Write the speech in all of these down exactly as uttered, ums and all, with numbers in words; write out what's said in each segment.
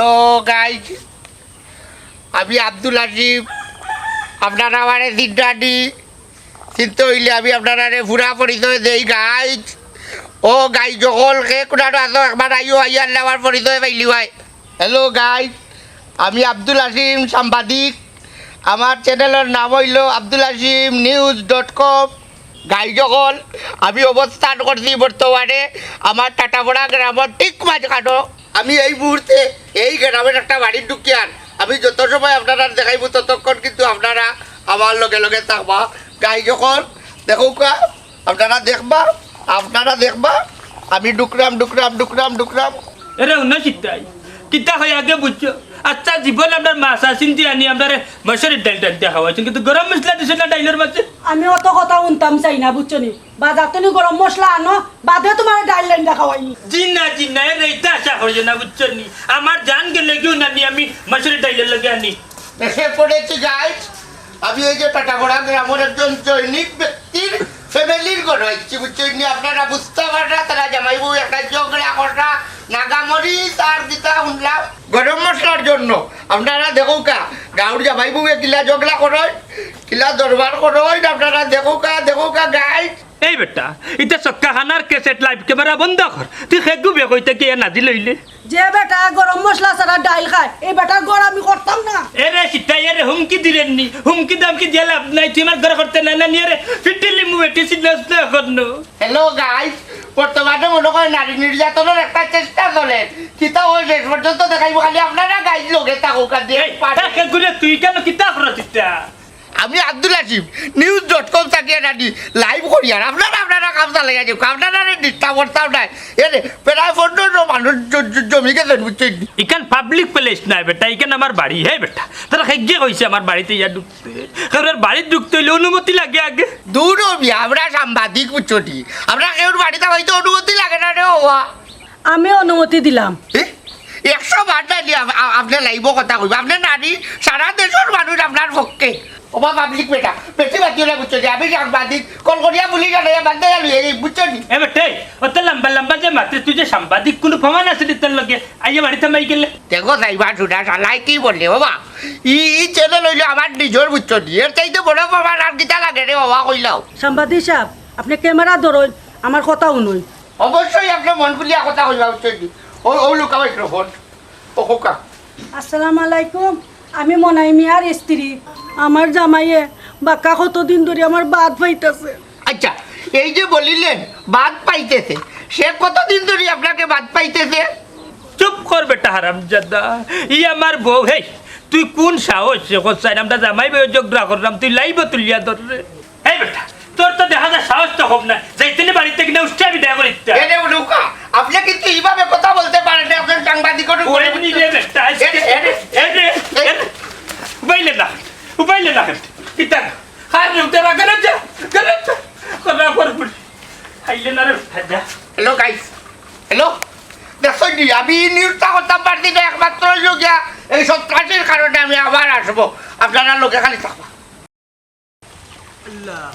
ও গাইজ, আমি আব্দুল আজিম। আপনারা আমারে চিনরা নি? চিনতে অইলে আমি আপনারারে পুরা পরিচয় দেই গাইজ। ও গাইজ অকল, কে কুনানো আছো, একবার আইও, আইয়া আনলে আমার পরিচয় পাইলিবায়। হ্যালো গাইজ, আমি আব্দুল আজিম, সাংবাদিক। আমার চ্যানেলর নাম অইলো আব্দুল আজিম নিউজ ডট কম। গাইজ অকল, আমি অবস্থান করছি বর্তমানে আমার টাটাপাড়া গ্রামর ঠিক মাঝখানো। আমি এই মুহূর্তে এই গ্রামর একটা বাড়িত ঢুকিয়ার। আমি যত সময় আপনারারে দেখাইমু, ততক্ষণ কিন্তু আপনারা আমার লগে লগে থাকবা। গাইজ অকল, দেখউক্কা, আপনারা দেখবা, আপনারা দেখবা, আমি ঢুকরাম, ঢুকরাম, ঢুকরাম, ঢুকরাম। এরে হুনো চিত্তাই, কিতা কই আগে বুঝছো? আচ্ছা, জীবন আমরার মাছ আসিন দিয়া আনি আমরারে মসুরির ডাইল রান্দিয়া খাওয়াইছইন, কিন্তু গরম মশলা দিছো না ডাইলর মাঝে। আমি অত কথা হুনতাম চাই না, বুঝছো নি? বাজার তনে গরম মশলা আনো, বাদে তুমারে ডাইল রান্দিয়া খাওয়াইমু। জি না, জি না, এরে ইতা আশা করিও না, বুঝছো নি? আমার জান গেলেগিও না নি, আমি মসুরির ডাইলর লগে আনি। এসে পড়েছি গাইজ, আমি এই যে টাটাপাড়া গ্রামর একজন সৈনিক ব্যক্তির ফ্যামিলির ঘরো আইছি, বুঝছইন নি? আপনারা বুঝতা পাররা, তারা জামাই বউ একটা ঝগড়া কররা, নাগামরিচ আর কিতা হুনলাম গরম মশলার জন্য। আপনারা দেখউক্কা, গাউর জামাই বউয়ে কিলা ঝগড়া করইন, কিলা দরবার করইন, আপনারা দেখউক্কা, দেখউক্কা গাইজ। এই বেটা, ইতা ছক্কা খানার ক্যাসেট লাইভ ক্যামেরা বন্ধ কর। তুই খেগু বে কইতে গিয়া নাজিল অইলে? যে বেটা গরম মশলা ছাড়া ডাইল খায়, এই বেটার ঘর আমি করতাম না। এরে চিত্তাই, এরে হুমকি দিরে নি, হুমকি দামকি দিয়া লাভ নাই, তুই আমার ঘর করতে না, না নিয়ে রে, ফিটিলি মুভি টিসি নাচ না করনো। হ্যালো গাইজ, বর্তমানে মনে হয় নারী নির্যাতনের একটা চেষ্টা চলে, কিতা অয় শেষ পর্যন্ত দেখাইমু, খালি আপনারা গাইজ লগে থাকউক্কা, দেখ এই, পারে। তাকে ঘুরে তুই কেন কিতা করছিস তা? আমি আব্দুল হাসিম, নিউজ ডট কম থাকিয়া নানি লাইভ করিয়ার। আপনারা, আপনারা কাম চালাইয়া যাউক্কা, আপনারারে ডিস্টার্ব করতাম নায়। এরে, প্রায় পনেরো মানুষ জ-, জ-, জমি গেছইন, বুঝছইন নি? ইখান পাবলিক প্লেস নায় বেটা, ইখান আমার বাড়ি। হে বেটা, তারা খেগিয়ে কইছে আমার বাড়িত ইয়া ঢুকতে। কারণ বাড়িত ঢুকতে অইলে অনুমতি লাগে আগে। দূর হ মিয়া, আমরা সাংবাদিক, বুঝছো নি? আমরা কেউর বাড়িত যাইতে অনুমতি লাগে না রে বাবা। আমি অনুমতি দিলাম। এ? একশো বার নানি আপ-, আ-, আপনে লাইভো কথা কইবা। আপনে নানি, সারা দেশর মানুষ আপনার পক্ষে। ওবা পাবলিক বেটা, বেশি মাতিও না, বুঝছো নি? আমি সাংবাদিক, কল করিয়া পুলিশ আনাইয়া বান্ধে গেল, এই বুঝছো নি? এ বেটে, অত লম্বা লম্বা যে মাতরে, তুই যে সাংবাদিক, কুনু প্রমাণ আছে নি তোর লগে? আইয়া বাড়িত থামাই গেলে। দেখো সাইবা সুনা, শালায় কি বলে বাবা? ই, ই চ্যানেল অইলো আমার নিজর, বুঝছো নি? এর চাইতে বড় প্রমাণ আর কিতা লাগে রে বাবা, কইলাও? সাংবাদিক সাব, আপনে ক্যামেরা ধরইন, আমার কথা হুনইন। অবশ্যই আপনে মন খুলিয়া কথা কইবা, বুঝছো নি? ও, ও লুকা মাইক্রোফোন। ও খোকা। আসসালামু আলাইকুম, আমি মনাই মিয়ার স্ত্রী। আমার জামাইয়ে বাক্কা কতদিন ধরি আমার বাদ পাইতাছে। আচ্ছা, এই যে বলিলেন বাদ পাইতেছে, সে কতদিন ধরি আপনাকে বাদ পাইতেছে? চুপ কর বেটা হারামজাদা, ই আমার বউ। হেই, তুই কুন সাহসে কছাইন আমরা জামাই বউ ঝগড়া কররাম, তুই লাইভো তুলিয়া ধররে। এই বেটা, তোর তো দেখা যায় সাহস তো কম না, যাইতে নি বাড়িত থাকি না উষ্টা বিদায় করিতা। এরে লুকা, আপনে কিন্তু ইভাবে কথা বলতে পারেন না, একজন সাংবাদিকর উপরে। ওরে নি রে বেটা, আজকে এরে, এরে, এরে, এরে। এরে, উবাইলে না, উবাইলে না, কিতা? আর রে, উঠে না, কেন যা, কেন যা, করা পর পর। আইলে না রে, যা। হ্যালো গাইস, হ্যালো, দেখছো নি, আমি এই নিউজটা করতাম পারছি না, একমাত্র অইলো গিয়া এই সন্ত্রাসীর কারণে আমি আবার আসবো, আপনারা লগে খালি থাকবা। আল্লাহ,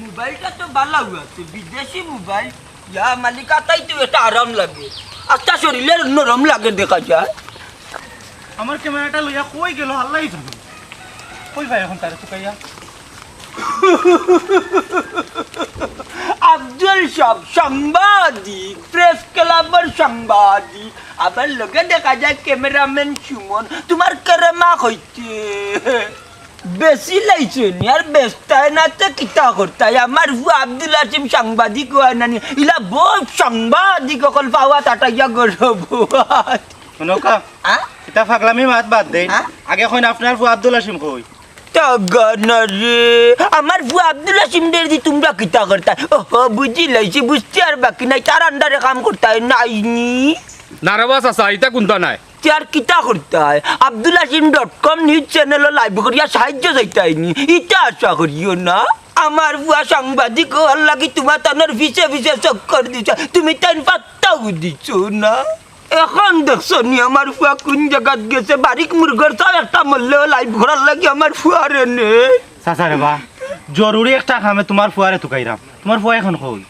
মোবাইলটা তো বালাউ আছে, বিদেশি মোবাইল। ইয়া মালিক, আতাই তো এটা আরাম লাগে, আস্তা শরীরের নরম লাগে দেখা যায়। আমার ক্যামেরাটা লইয়া কই গেল, আল্লাহই জানে। কই ভাই এখন তারে তুকাইয়া? আব্দুল সব সাংবাদিক, প্রেস ক্লাবর সাংবাদিক, আবার লগে দেখা যায় ক্যামেরাম্যান সুমন। তোমার কেরেমা হইতে বেশি লাইছে নি, আর বেচতায় না তে কিতা করতায়? আমার ফুয়া আব্দুল হাসিম সাংবাদিক অয় না নি, ইলা বহুত সাংবাদিক অকল পাওয়া তাটাইয়া গরব। হুনো কা, হ্যাঁ? ইতা ফাগলামি মাত বাদ দেইন। হ্যাঁ? আগে কইন আপনার ফুয়া আব্দুল হাসিম কই? টাকা না রে, আমার ফুয়া আব্দুল হাসিম রে দি তোমরা কিতা করতায়? ওহো, বুঝি লাইছি, বুঝতে আর বাকি নাই, তার আন্ডারে কাম করতায় নাইনি। না রে বা চাচা, ইতা কুন্তা নায়। তে আর কিতা করতায়? আব্দুল হাসিম ডট কম নিউজ চ্যানেলো লাইভ করিয়া সাহায্য চাইতায়নি, ইতা আশা করিও না। আমার ফুয়া সাংবাদিক অওয়ার লাগি তোমার তানোর পিছে পিছে চক্কর দিছে, তুমি তাইন পাত্তাও দিছো না। এখন দেখছো নি আমার ফুয়া কোন জাগাত গেছে? বারিক মুরগর চাও একটা মরলেও লাইভ করার লাগি আমার ফুয়ারে নে। চাচা রে বা, জরুরি একটা কামে তোমার ফুয়ারে তুকাইরাম। তোমার ফুয়া এখন কই?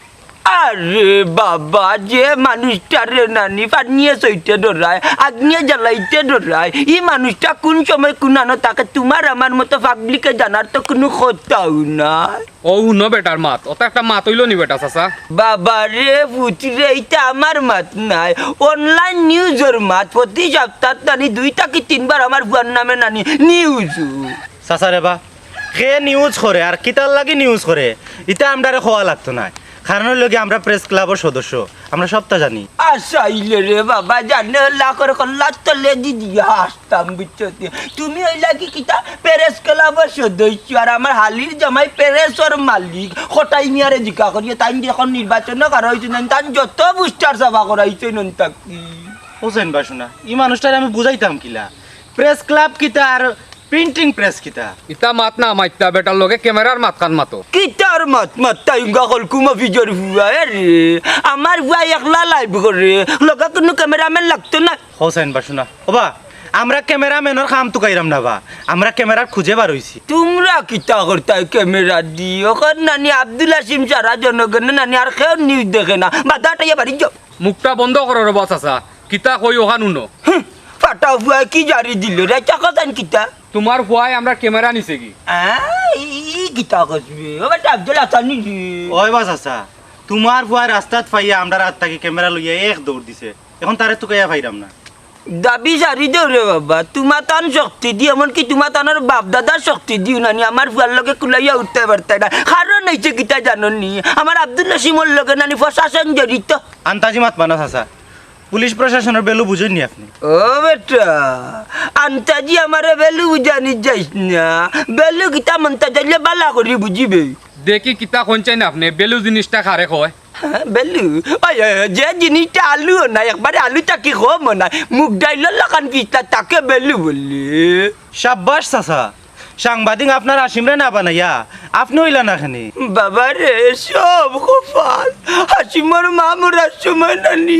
আরে বাবা, যে মানুষটারে নানি পানিয়ে সইতে ডরায়, আগ্নিয়ে জ্বালাইতে ডরায়, ই মানুষটা কোন সময় কোন আনো তাকে তুমার আমার মতো পাবলিকে জানার তো কুনু কথাউ নাই। অউ হুনো বেটার মাত, অতা একটা মাত অইলো নি বেটা চাচা? বাবা রে পুত রে, ইতা আমার মাত নায়, online newsর মাত। প্রতি সপ্তাত নানি দুই থাকি তিনবার আমার ফুয়ার নামে নানি news। চাচা রে বা, কে news করে আর কিতার লাগি news করে, ইতা আমরারে কওয়া লাগতো নায়। কারণ অইলো গি আমরা press clubর সদস্য, আমরা সবটা জানি। আসাইলে রে বাবা, জানে লাখর কল্লা তলে দি দিয়া আসতাম, বুঝছো তে? তুমি অইলা কি কিতা press clubর সদস্য, আর আমার হালির জামাই pressর মালিক। কটাই মিয়ারে জিকা করিও, তাইন যে এখন নির্বাচন করা অইছে না, তাইন যত booster ছাপা করাইছে নন তাকি। হোসেন বা শুনা, ই মানুষটারে আমি বুঝাইতাম কিলা? Press club কিতা আর printing press কিতা? ইতা মাত না মাততা, বেটার লগে cameraর মাতখান মাতো। কিতার মাত মাততায় উগা কলকুমা ফিজর ফুয়া, এ রে। আমার ফুয়া একলা live করে, লগে কুনু cameraman লাগতো না। হোসেন বা শুনা, ওবা, আমরা cameramanর কাম তুকাইরাম না বা, আমরা cameraর খুঁজে বার অইছি। তুমরা কিতা করতায় camera দি? অখন নানি আব্দুল হাসিম সারা জনগণে নানি আর কেউ news দেখে না, বাধা টাইয়া বাড়ি যাও। মুখটা বন্ধ করো রে বা চাচা, কিতা কই অখান হুনো। হুঁ, ফাটা ফুয়ায় কি জারি দিল রে, চাকা জান কিতা? তুমার ফুয়ায় আমরার camera নিছে গি? আ, ই, ই কিতা কসবে? ও বেটা আব্দুল হাসান নি রে? ওই বা চাচা, তুমার ফুয়ায় রাস্তাত পাইয়া আমরার আত থাকি camera লইয়া এক দৌড় দিছে। এখন তারে তুকাইয়া পাইরাম না। দাবি সারি দেও রে বাবা, তুমা তান শক্তি দি, এমনকি তুমা তানর বাপ দাদার শক্তি দিও নানি, আমার ফুয়ার লগে কুলাইয়া উঠতায় পারতায় না। কারণ অইছে কিতা জানো নি? আমার আব্দুল হাসিমর লগে নানি প্রশাসন জড়িত। আন্তাজি মাত মানা চাচা, পুলিশ প্রশাসনর value বুঝইন নি আপনে? ও বেটা, আন্তাজি আমারে value বুঝানি যাইস না। Value কিতা মন্তাজ আইলে বালা করি বুঝিবে। দেখি কিতা কইন চাইন আপনে, value জিনিসটা কারে কয়? হ্যাঁ, value? ওই, ওই, ওই, যে জিনিসটা আলুও না, একবারে আলু থাকি কমও না, মুগ ডাইলর লাখান পিস্তা, তাকে value বলে। সাব্বাস চাচা, সাংবাদিক আপনার হাসিমরে না বানাইয়া আপনে অইলা না কেনে? বাবা রে, সব কপাল। হাসিমর মা মরার সময় নানি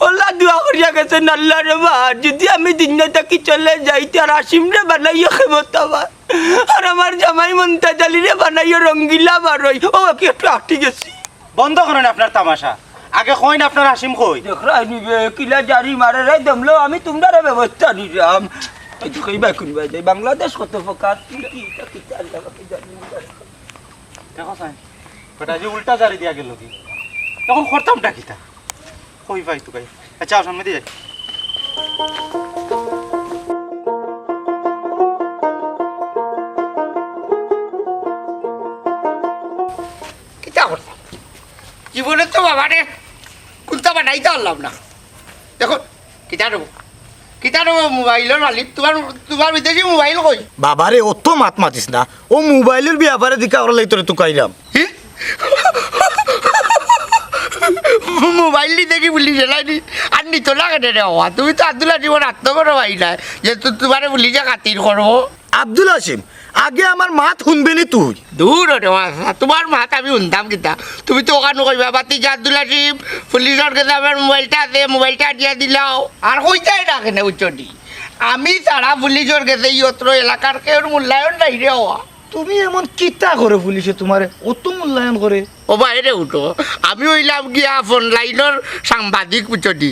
অলা দোয়া করিয়া গেছইন, আল্লাহ রে বা, যদি আমি দুনিয়া থাকি চলে যাই, তে আর হাসিমরে বানাইও খেমতাবান, আর আমার জামাই মন্তাজ আলীরে বানাইও রঙ্গিলা বারই। ও, কি একটু আটকি গেছি। বন্ধ করইন আপনার তামাশা। আগে কইন আপনার হাসিম কই? দেখরায় নি বে, কিলা জারি মারে রে দমলো, আমি তুমরারে ব্যবস্থা নিরাম। এই তো কইবা কোন বাজে, বাংলাদেশ কত প্রকার, কি, কি, কি, কি, আল্লাহ পাকে জানি। দেখো সাইন, বেটা যে উল্টা জারি দিয়া গেল কি? এখন করতামটা কিতা? কই ভাই তুকাই? আচ্ছা, সামনে দিয়ে যাই। কিতা করতাম? জীবনে তো বাবারে কুন্তা বানাইতে পারলাম না। দেখো, কিতা দেবো? কিতা দেবো মোবাইলর মালিক? তুমার, তুমার বিদেশি মোবাইল কই? বাবারে, অত মাত মাতিস না। ও মোবাইলর ব্যাপারে দিকা ওর লাগি তোরে তুকাইলাম। হি? মোবাইল নিতে কি পুলিশ এলাইনি? আর নিত না কেনে রে বাবা? তুমি তো আব্দুল আজিমর আত্মগর ভাই না, যে তু-, তুমারে পুলিশে খাতির করবো। আব্দুল হাসিম, আগে আমার মাত হুনবে নি তুই? দূর ওরে বাবা, তুমার মাত আমি হুনতাম কিতা? তুমি তো অখান কইবা, "বাতিজা আব্দুল হাসিম, পুলিশর গেছে আমার মোবাইলটা আছে, মোবাইলটা আনিয়া দিলাও।" আর কইতায় না কেনে, বুঝছো নি? আমি ছাড়া পুলিশর গেছে ই অত্র এলাকার কেউর মূল্যায়ন নাই রে বাবা। তুমি এমন কিতা করো পুলিশে তুমারে অত মূল্যায়ন করে? ও বাইরে উঠো, আমি অইলাম গিয়া ফ্রন্টলাইনর সাংবাদিক, বুঝছো নি?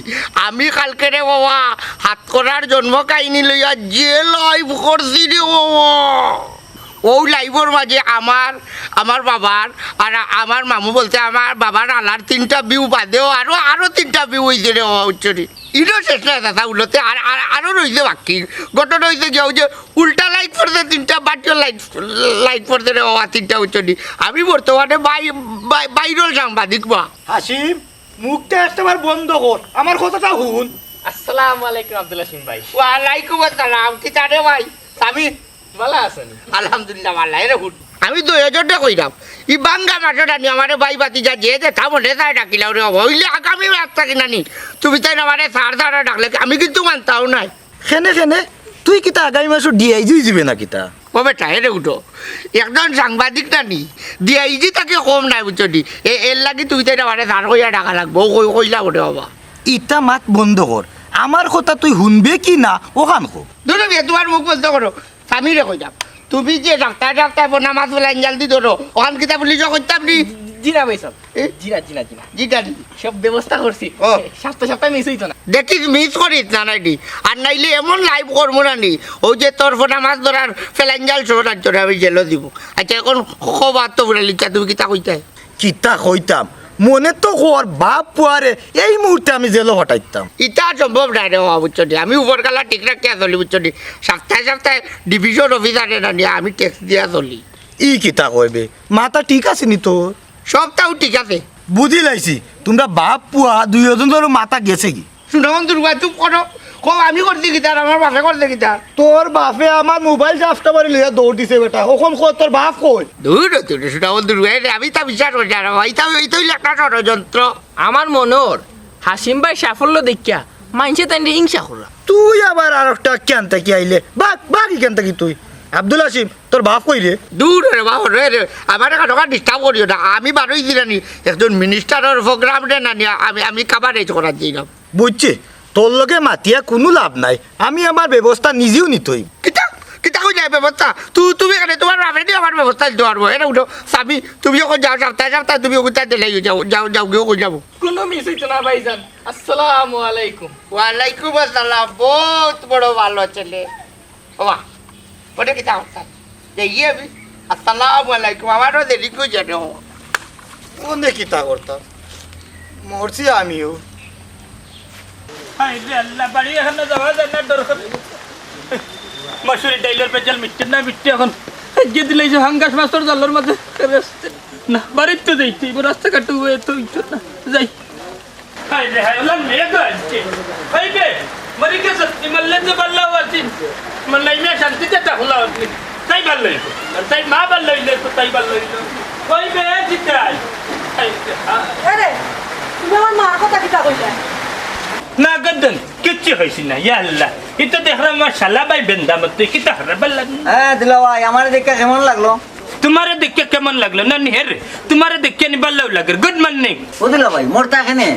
আমি কালকে রে বাবা, হাতকড়ার জন্ম কাহিনী লইয়া যে live করছি রে বাবা। অউ liveর মাঝে আমার, আমার বাবার, আর আমার মামু বলতে আমার বাবার আলার তিনটা view বাদেও আরো, আরো তিনটা view অইছে রে বাবা, বুঝছো নি? ইনো শেষ না দাদা, উলতে আর, আর, আরো রইছে বাকি। ঘটনা অইছে গিয়া অউ যে উল্টা light পড়ছে তিনটা, বাটিও light, light পড়ছে রে বাবা, তিনটা, বুঝছো নি? আমি বর্তমানে বাই-, বাই-, viral সাংবাদিক বা। হাসিম, মুখটা একটাবার বন্ধ কর, আমার কথাটা হুন। আসসালামু আলাইকুম আব্দুল হাসিম ভাই। ওয়ালাইকুম আসসালাম, কিতা রে ভাই? সামি, ভালা আছো নি? আলহামদুলিল্লাহ, ভালা। এরে হুন, আমি তো এজন্যে কইরাম, ই বাঙ্গা মাঠে টানি আমারে ভাই ভাতিজা যে যে তা মনে চায় ডাকিলাও রে বাবা। অইলে আগামী রাস্তা কিনা নি, তুমি তাই আমারে স্যার স্যার ডাকলে কি আমি কিন্তু মানতাম নায়। কেনে, কেনে? তুই কিতা আগামী মাসো ডিআইজি অইযিবে না কিতা? ও বেটা, এরে উঠো, একজন সাংবাদিক না নি, ডিআইজি থাকি কম নায়, বুঝছো নি? এ-, এর লাগি তুমি তাই আমারে স্যার কইয়া ডাকা লাগবো, ও কই-, কইলা ওরে বাবা। ইতা মাত বন্ধ কর, আমার কথা তুই হুনবে কি না, অখান ক। ধরো মিয়া, তুমার মুখ বন্ধ করো। সামিরে কইতাম, তুমি যে ডাক্তার ডাক্তার বনা মাছ বলে আঞ্জাল দি ধরো, অখান কিতা পুলিশে কইতাম নি? জি না ভাইসাব। এ? জি না, জি না, জি না। জি না, জি। সব ব্যবস্থা করছি। ও। সপ্তাহ সপ্তাহ মিস অইতো না। দেখিস, মিস করিস না নাইডি। আর নাইলে এমন লাইভ করমু না নি, অউ যে তোর ফোটা মাছ ধরার ফেলাইঞ্জাল সহ রাজ্যরে আমি জেলো দিমু। আচ্ছা, এখন খবর তো ফুরালিচ্ছা, তুমি কিতা কইতায়? কিতা কইতাম? মনে তো কর, বাপ পুয়ারে এই মুহূর্তে আমি জেলো ফাটাইতাম। ইতা সম্ভব নায় রে বাবা, বুঝছো নি? আমি উপর কালা ঠিক রাখিয়া চলি, বুঝছো নি? সপ্তাহে সপ্তাহে ডিভিশন অফিসারে না নিয়া আমি ট্যাক্স দিয়া চলি। ই কিতা কইবে? মাথা ঠিক আছে নি তোর? সবতাউ ঠিক আছে। বুঝি লাইছি, তুমরা বাপ পুয়া দুইওজনর মাথা গেছে গি? হুনো দুরু ভাই, চুপ করো। কও, আমি করছি কিতা, আমার বাপে করছে কিতা? তোর বাপে আমার মোবাইল সাফটা মারি লইয়া দৌড় দিছে বেটা। অখন কও তোর বাপ কই? দুরু, দুরু, হুনো দুরু ভাই, আমি তা বিশ্বাস করছি না রে ভাই, ইতা, ইতা অইলো একটা ষড়যন্ত্র। আমার মনে অর হাসিম ভাই সাফল্য দেখিয়া মাইনষে তাইনরে হিংসা কররা। তুই আবার আরোকটা কেন থাকি আইলে? ভাগ, ভাগ ইখান থাকি তুই। আব্দুল হাসিম, তোর বাপ কই রে? দুরু রে বাবা রে, রে, আমারে কানো কানো ডিস্টার্ব করিও না। আমি বারইছি না নি, একজন মিনিস্টারর প্রোগ্রাম রে না নিয়া আমি, আমি কাভারেজ করার দিলাম। বুঝছি, তোর লগে মাতিয়া কুনু লাভ নাই, আমি আমার ব্যবস্থা নিজেউ নিতই। কিতা? কিতা কইলা ব্যবস্থা? তু-, তুমি কেনে তুমার বাপে দি আমার ব্যবস্থা নিতো পারবো? এরে উঠো, সাবি, তুমি অখন যাও, সপ্তাহে সপ্তাহে তুমি অগুতা দিলাই যাও, যাও, যাও, গিয়ে অখন যাও। কুনু মিস অইতো না ভাইজান। আসসালামু আলাইকুম। ওয়ালাইকুম আসসালাম, বউত বড় ভালা ছেলে। ওবা, ওটা কিতা করতাম? যাইগি আমি। আসসালামু আলাইকুম, আমারও দেরি কই জানো। কোনে কিতা করতাম? মরছি আমিও। হায় রে আল্লাহ, বাড়ি এখনো যাওয়া যায় না, ডর করে। মসুরি ডাইলর ভেজাল মিটতে না মিটতে অখন। গিয়ে দিলে এই যে ফাঙ্গাস মাছর জালর মাঝে। না, বাড়িত তো যাইতে অইবো, রাস্তাঘাটে অইতো অইতো না। যাই। হায় রে হায়, ওলা মেয়ে তো আইছে। হায় রে, মরি গেছে, মরলে তো ভালা আছিল। মরলে মেয়ে শান্তিতে থাকলা আপনি। তাই ভালা অইলো। আর তাই মা ভালা অইলে তো তাই ভালা অইলো। কই বে, জিতাই? হায় রে হায়। এরে, তুমি আমার মার কথা কিতা কইলা? না গদ্দন, কিচ্ছু হইছে না, ইয়া আল্লাহ। ইতো দেখলাম আমার শালা ভাই বেন্দা মতো, কিতা হারা ভালা লাগে না। হ্যাঁ, দুলা ভাই, আমারে দেখে কেমন লাগলো? তোমারে দেখিয়া কেমন লাগলো? না নি, হেরে, তোমারে দেখিয়া নি ভালাউ লাগের। Good morning. ও দুলা ভাই, মোর তা এখানে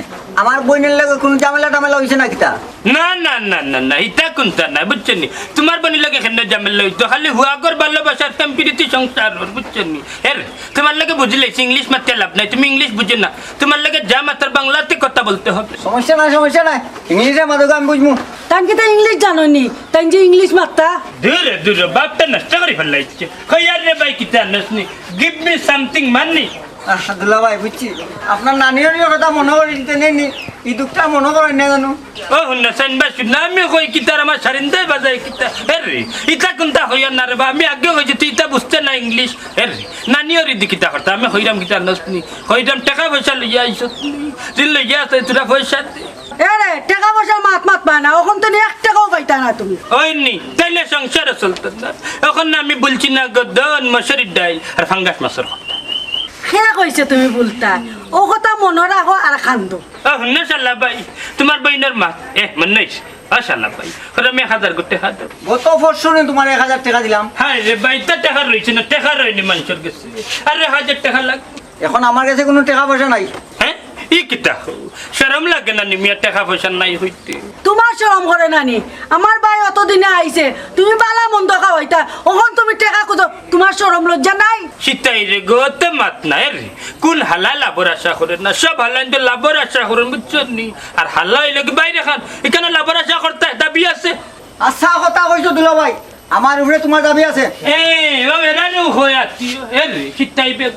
আমার বইনের লগে কুনু ঝামেলা টামেলা অইছে না কিতা? না, না, না, না, না, ইতা কুনতা না, বুঝছো নি? তোমার বইনের লগে কেনে ঝামেলা অইতো? খালি হুয়াগর ভালোবাসার প্রেম প্রীতি সংসার অর, বুঝছো নি? হেরে, তোমার লগে বুঝিলাইছি, ইংলিশ মাতিয়া লাভ নাই, তুমি ইংলিশ বুঝো না। তোমার লগে যা মাতার বাংলাতে কথা বলতে হবে। সমস্যা নাই, সমস্যা নাই, ইংলিশে মাতোগি, আমি বুঝমু। তাইন কিতা ইংলিশ জানো নি? তাইন যে ইংলিশ মাততা। দূরে, দূরে, বাপটা নষ্ট করি ফালাইছে। কই আর রে ভাই, কিতা আনস নি? Give me something money. আহ, দুলা ভাই, বুঝছি। আপনার নানির কথা মনো করি দিতে নেই নি? ই দুখটা মনো করইন না জানো? ও হুন্না, সাইন বা শুন না, আমি কই কিতা আর আমার সারিন্দায় বাজায় কিতা? এরে, ইতা কুনতা কইয়ার না রে বা, আমি আগে কইছি তুই ইতা বুঝতে না ইংলিশ। এরে, নানি ওর ইদি কিতা করতা? আমি কইরাম কিতা আনস নি? কইরাম টেকা পয়সা লইয়া আইছত নি? দিন লইয়া আছে তোরা পয়সা দে। এরে, টেকা পয়সা মাত মাত পায় না, অখন তো নি এক টেকাও পাইতা না তুমি। ওই নি, তাইলে সংসারও চলতো না। অখন না আমি বুলছি না গদ্দন, মসুরির ডাইল আর ফাঙ্গাস মাছর কথা। কে কইছে তুমি বুলতা? ও কথা মনো রাখো আর কান্দো। ও হুন্না শালা ভাই, তোমার বইনের মাত, এ, মনে নাই? ও শালা ভাই, ওরে আমি এক হাজার গো টেকা দেও। গত পরশু নি তোমার এক হাজার টেকা দিলাম। হায় রে ভাই, তা টেকা রইছে না, টেকা রইনি মানষর গেছে। আরে হাজার টেকা লাগবো। এখন আমার গেছে কুনু টেকা পয়সা নাই। হ্যাঁ? ই কিতা? শরম লাগে না নি মিয়া টেকা পয়সা নাই কইতে? তোমার শরম করে না নি? আমার ভাই অতদিনে আইছে, তুমি ভালা মন্দ খাওয়াইতা, অখন তুমি টেকা খুজো, তোমার শরম লজ্জা নাই? সিতাই রে গো, তে মাত নাই রে। কুন হালা লাভর আশা করের না? সব হালাইন তো লাভর আশা করের, বুঝছো নি? আর হালা অইলো কি বাইরে খান, ইখানো লাভর আশা করতে দাবি আছে? আচ্ছা কথা কইছো দুলা ভাই, আমার উপরে তোমার দাবি আছে। এ, ও এরা রে, ও হয় আত্মীয়। এ রে, সিতাই বে।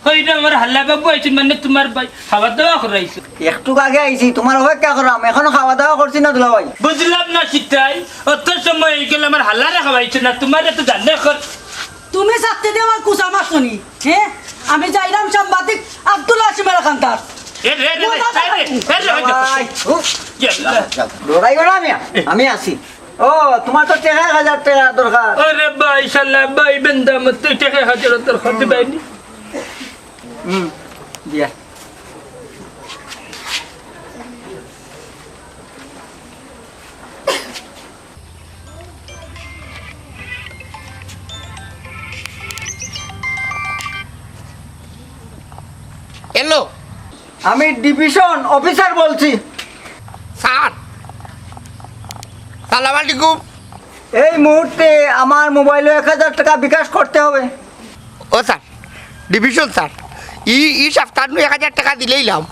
কই রে, আমার হালা বাবু আইছইন মানে তোমার ভাই, খাওয়া দাওয়া করাইছো? একটু আগে আইছি, তোমার অপেক্ষা করাম, এখনো খাওয়া দাওয়া করছি না দুলা ভাই। বুঝলাম না সিতাই, অত সময় অই গেল আমার হালারে খাওয়াইছো না, তোমারে তো জানে কর। তুমি ছাত্তি দিয়া আমার কুচা মারছো নি, হ্যাঁ? আমি যাইরাম সাংবাদিক আব্দুল হাসিমের কান্দার। এ রে, রে, রে, মজা এ রে, দেখাইছি। এ রে, এ রে। ভাই, হুফ। ইয়াল্লা। যাও, যাও, ডরাইও না মিয়া, আমি আছি। ও, তোমার তো টেকা এক হাজার টেকা দরকার। আরে ভাই, শালা ভাই, বেন্দা মত তুই টেকা এক হাজার দরকার দিবাইনি। হুম, দিয়া। হ্যালো। আমি ডিভিশন অফিসার বলছি। স্যার, সালাম আলাইকুম। এই মুহূর্তে আমার মোবাইলে এক হাজার টাকা বিকাশ করতে হবে। ও স্যার, ডিভিশন স্যার, ই ই সপ্তাহ নু এক হাজার টেকা দিলাইলাম।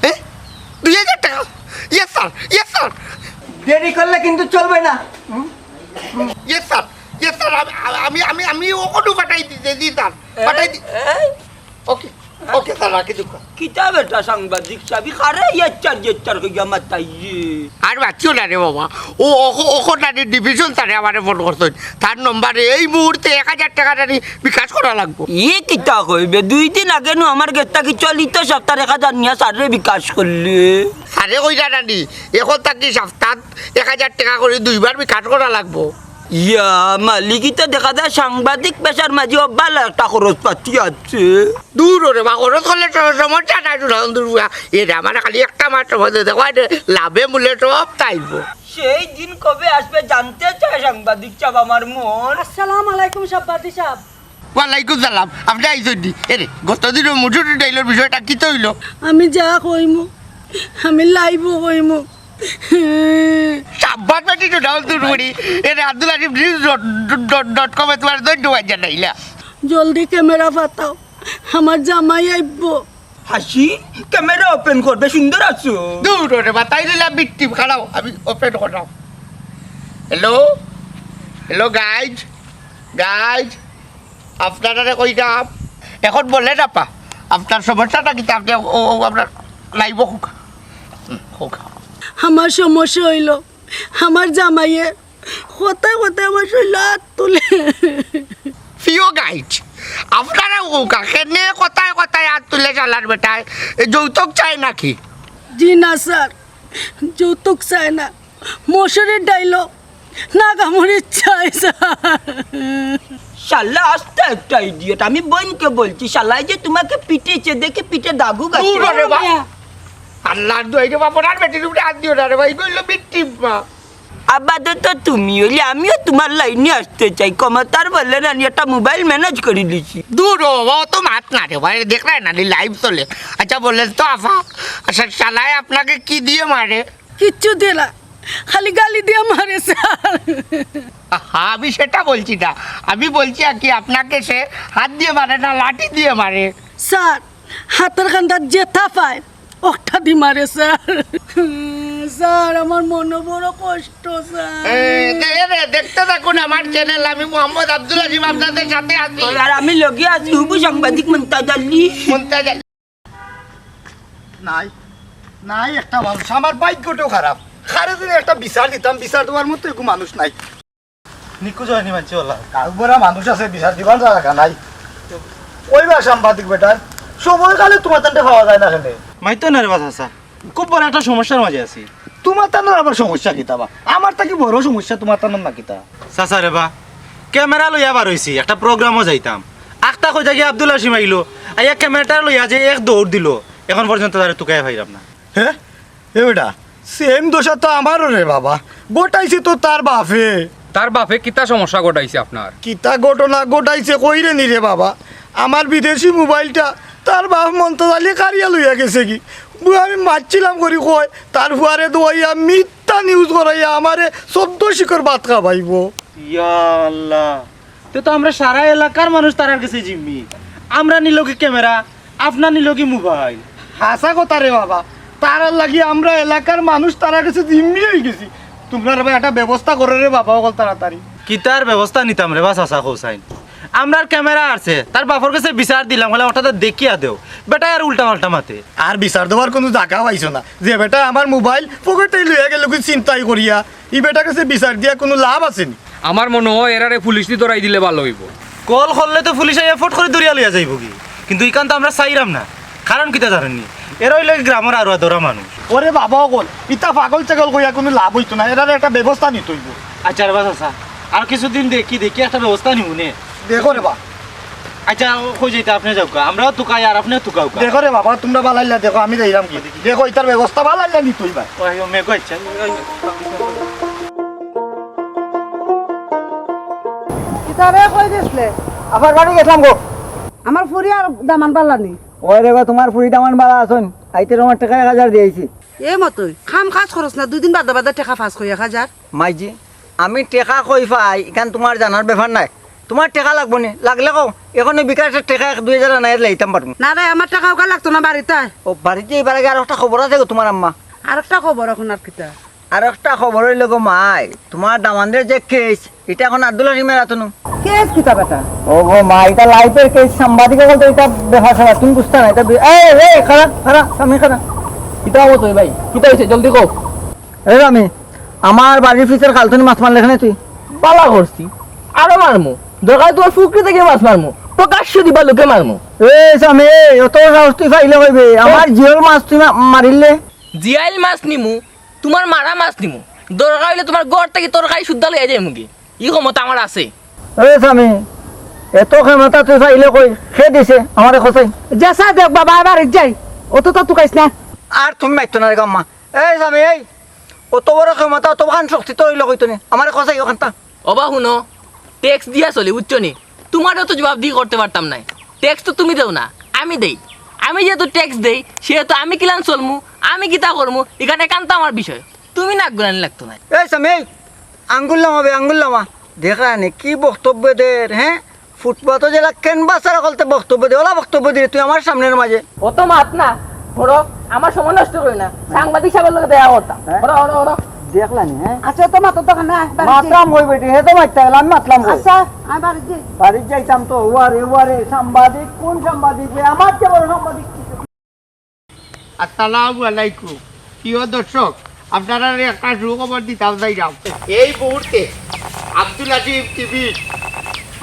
হ্যাঁ, দুই হাজার টেকা। Yes sir, yes sir. দেরি করলে কিন্তু চলবে না। Yes sir, yes sir. আমি আমি আমি আমি অখনউ পাঠাই দিতে দি স্যার। পাঠাই দি। ওকে, ওকে স্যার, রাখি দিউক্কা। কিতা বেটা সাংবাদিক সাব, ই কারে ইয়েস স্যার, ইয়েস স্যার কইয়া মাতাইরে? আর মাতিও না রে বাবা। ও অখ- অখন নানি ডিভিশন স্যারে আমারে ফোন করছইন। তার নম্বরে এই মুহূর্তে এক হাজার টেকা নানি বিকাশ করা লাগবো। ই কিতা কইবে? দুই দিন আগে নু আমার গেছ থাকি চলিত সপ্তার এক হাজার নিয়া স্যাররে বিকাশ করলে। স্যারে কইরা নানি, অখন থাকি সপ্তাত এক হাজার টেকা করি দুইবার বিকাশ করা লাগবো। ইয়া মালিক, ইতা দেখা যায় সাংবাদিক পেশার মাঝে অবালা একটা খরচ পাতি আছে। দূর ওরে বা, খরচ করলে তো সমস্যা নাই, দূর হন, দূর হন। এরে আমার খালি একটা মাত্র মধ্যে দেখো, এটা লাভে মূলে সব চাইবো। সেই দিন কবে আসবে জানতে চায় সাংবাদিক সাব আমার মন। আসসালামু আলাইকুম সাংবাদিক সাব। ওয়ালাইকুম সালাম, আপনে আইছইন নি? এরে, গতদিন ওই মসুরির ডাইলর বিষয়টা কিতা অইলো? আমি যা কইমু, আমি লাইভও কইমু। সাব্বাস বেটি তো ডাউন দূর করি। এরে আব্দুল আজিম নিউজ ডট ডট কমে তোমার ধন্যবাদ জানাইলা। জলদি ক্যামেরা পাতাও, আমার জামাই আইবো। হাসি, ক্যামেরা ওপেন করবে, সুন্দর আছো। দূর ওরে বা, তাই দিলা বিট্টি খাড়াও, আমি ওপেন করাও। হ্যালো, হ্যালো গাইজ, গাইজ, আপনারারে কইরাম, এখন বলেন আপা, আপনার সমস্যাটা কিতা? আপনে ও, ও, আপনার লাইভও কউক্কা। হুম, কউক্কা। আমার সমস্যা অইলো, আমার জামাইয়ে কথায় কথায় আমার শরীলো আত তুলে। প্রিয় গাইজ, আপনারা কউক্কা, কেনে কথায় কথায় আত তুলে শালার বেটায়? এ যৌতুক চায় নাকি? জি না স্যার, যৌতুক চায় না, মসুরির ডাইলও নাগামরিচ চায় স্যার। শালা আস্তা একটা ইডিয়েট। আমি বইনকে বলছি, শালায় যে তোমাকে পিটেছে, দেখে পিঠে দাগু গাছে। দূর রে বা। আল্লাহর দোয়াই রে বাবা, আর বেটির উপরে হাত দিও না রে ভাই, কইলো বিট্টি মা। আপাতত তুমি অইলে আমিও তোমার লাইনে আসতে চাই। ক্ষমতার বলে নানি একটা মোবাইল ম্যানেজ করি দিছি। দূর ও, ও তো মাত না রে ভাই, দেখরায় নানি লাইভ চলে। আচ্ছা বলেন তো আফা, আচ্ছা শালায় আপনাকে কি দিয়ে মারে? কিচ্ছু দেয় না, খালি গালি দিয়া মারে স্যার। আহা, আমি সেটা বলছি না, আমি বলছি আর কি আপনাকে সে হাত দিয়ে মারে না লাঠি দিয়ে মারে? স্যার, হাতর কান্দাত যেতা পায় অকটা দি মারে স্যার। স্যার, আমার মনো বড় কষ্ট স্যার। এ, দে-, এ, দে-, দেখতে থাকুন আমার চ্যানেল, আমি মোহাম্মদ আব্দুল আজিম আপনাদের সাথে আছি। আর আমি লগে আছি হুবু সাংবাদিক মুমতাজ আলী। মুমতাজ আলী। নাই, নাই একটা মানুষ, আমার ভাগ্যটাও খারাপ। কারে যদি একটা বিচার দিতাম, বিচার দেওয়ার মতো একটু মানুষ নাই। নিকুজ অয়নি মানছি ওলা। গাঁওবুড়া মানুষ আছে, বিচার দিবার জাগা নাই। কইবা সাংবাদিক বেটায়, সময় কালে তোমার তানরে পাওয়া যায় না কেনে? মাইতো না রে বা চাচা, খুব বড় একটা সমস্যার মাঝে আছি। তোমার তানর আবার সমস্যা কিতা বা? আমার থাকি বড় সমস্যা তোমার তানর না কিতা? চাচা রে বা, ক্যামেরা লইয়া বার অইছি, একটা প্রোগ্রামও যাইতাম। আখতা কই থাকি আব্দুল হাসিম আইলো, আইয়া ক্যামেরাটা লইয়া যে এক দৌড় দিলো, এখন পর্যন্ত তারে তুকাইয়া পাইরাম না। হে? এ বেটা, সেম দশা তো আমারও রে বাবা। ঘটাইছে তো তার বাফে। তার বাফে কিতা সমস্যা ঘটাইছে আপনার? কিতা ঘটনা ঘটাইছে কইরে নি রে বাবা। আমার বিদেশি মোবাইলটা তার বাফ মন্তাজ আলী কাড়িয়া লইয়া গেছে গি। বু আমি মারছিলাম করি কয়, তার ফুয়ারে দোয়াইয়া মিথ্যা নিউজ করাইয়া আমারে চোদ্দ শিকর ভাত খাবাইবো। ইয়া আল্লাহ, তে তো আমরা সারা এলাকার মানুষ তারার গেছে জিম্মি। আমরার নিলগি ক্যামেরা, আপনার নিলগি মোবাইল। হাছা কথা রে বাবা, তারার লাগি আমরা এলাকার মানুষ তারার গেছে জিম্মি অইগেছি। তুমরা রে বা একটা ব্যবস্থা করো রে বাবা, অকল তাড়াতাড়ি। কিতার ব্যবস্থা নিতাম রে বা চাচা কও চাইন? আমরার ক্যামেরা আছে, তার বাফর গেছে বিচার দিলাম, বলে ওটাতে দেখিয়া দেও। বেটায় আর উল্টা পাল্টা মাতে। আর বিচার দেওয়ার কুনু জাগা পাইছো না। যে বেটায় আমার মোবাইল পকেট থাকি লইয়া গেলো গি ছিনতাই করিয়া, ই বেটার গেছে বিচার দিয়া কুনু লাভ আছে নি? আমার মনো অয় এরারে পুলিশ দি ধরাই দিলে ভালা অইবো। কল করলে তো পুলিশ আইয়া ফট করি ধরিয়া লইয়া যাইবো গি, কিন্তু ইখান তো আমরা চাইরাম না। কারণ কিতা জানইন নি? এরা অইলো গি গ্রামর আরুয়া ধরা মানুষ। ওরে বাবা অকল, ইতা পাগল ছাগল কইয়া কুনু লাভ অইতো না, এরারে একটা ব্যবস্থা নিতে অইবো। আচ্ছা রে বা চাচা, আর কিছুদিন দেখি, দেখি একটা ব্যবস্থা নিমু নে। দেখো রে বা। আচ্ছা, কই যাইতা আপনে যাউক্কা, আমরাও তুকাই আর আপনেও তুকাউক্কা। দেখো রে বাবা, তুমরা বালাইলা দেখো, আমি যাইরাম গি। দেখো, ইতার ব্যবস্থা বালাইলা নিতে অইবা। ওই, ও মেঘ আইছে। কিতা রে, কই গেছলে? আফার বাড়ি গেছলাম গো। আমার ফুরি আর দামান বালা নি? ওই রে গো, তুমার ফুরি দামান বালা আছইন? আইতে তুমার টেকা এক হাজার দিয়াইছি। এ মতই, কাম কাজ করস না, দুই দিন বাদে বাদে টেকা পাস করি এক হাজার। মাইজি, আমি টেকা কই পাই, ইখান তুমার জানার ব্যাপার নায়। তুমার টেকা লাগবো নি? লাগলে কও, এখনউ বিকাশর টেকা এক দুই হাজার আনাইয়া লাইতাম পারমু। না রে, আমার টেকা অউখান লাগতো না, বাড়িত আয়। ও, বাড়িত যাইবার আগে আরোকটা খবর আছে গো তুমার আম্মা। আরোকটা খবর? অখন আর কিতা? আরোকটা খবর অইলো গো মাই, তুমার দামান্দর যে কেস, ইটা অখন আব্দুল হাসিমর আতো নু। কেস কিতা বেটা? ও গো মাই, ইটা লাইভর কেস, সাংবাদিক অকল তো ইটা দেখাশোনা, তুমি বুঝতায় না ইটা বি-, এই, এই, খাড়া, খাড়া, সামনে খাড়া। কিতা অইছে ভাই? কিতা অইছে? জলদি কও। এ সামি, আমার বাড়ির পিছের খালতনে মাছ মারলে কেনে তুই? বালা করছি, আরো মারমু। দরকার তুমার ফুকরি থাকি মাছ মারমু, প্রকাশ্য দিবা লোকে মারমু। এ সামি, এই, অত সাহস তুই পাইলে কইবে, আমার জিওল মাছ তুই মা-, মারিলে? জিয়াইল মাছ নিমু, তুমার মারা মাছ নিমু, দরকার অইলে তুমার ঘর থাকি তরকারি সুদ্ধা লইয়া যাইমুগি, ই ক্ষমতা আমার আছে। এ সামি, এত ক্ষমতা তুই পাইলে কই, কে দিছে আমারে কছাই? যেছা দেখ বাবা, এবার যাই, অত তো তুকাইস না। আর তুমি মাতিও না রে গো আম্মা। এই সামি, এই, অত বড় ক্ষমতা, অতখান শক্তি তোর অইলো কই তনে? আমারে কছাই অখানতা। ওবা হুনো, ট্যাক্স দিয়া চলি, বুঝছো নি? তুমারেও তো জবাবদিহি করতে পারতাম নায়। ট্যাক্স তো তুমি দেও না, আমি দেই। আমি যেহেতু ট্যাক্স দেই, সেহেতু আমি কিলান চলমু, আমি কিতা করমু, ইখান একান্ত আমার বিষয়। তুমি নাক গুনানি লাগতো নায়। এই সামি, এই, আঙ্গুল লামাবে, আঙ্গুল লামা। দেখরা নি কি বক্তব্য দের, হে? ফুটপাতো যেলা ক্যানভাসার অকলতে বক্তব্য দে, অলা বক্তব্য দিরে তুই আমার সামনর মাঝে। অত মাত না, ধরো, আমার সময় নষ্ট করি না, সাংবাদিক সাবর লগে দেখা করতাম। হে? ধরো, ধরো, ধরো। দেখলা নি, হে? আচ্ছা, অত মাতর দরকার নাই, বাড়িত যাই। মাতলাম কই বেটি, হে তো মাততা গেল, আমি মাতলাম কই? আচ্ছা, আমি বাড়িত যাই। বাড়িত যাইতাম তো, ওয়ারে, ওয়ারে, সাংবাদিক, কোন সাংবাদিক রে? আমার চেয়ে বড় সাংবাদিক কি? আসসালামু আলাইকুম। প্রিয় দর্শক, আপনারারে একটা সুখবর দিতাম চাইরাম। এই মুহূর্তে আব্দুল আজিম টিভি,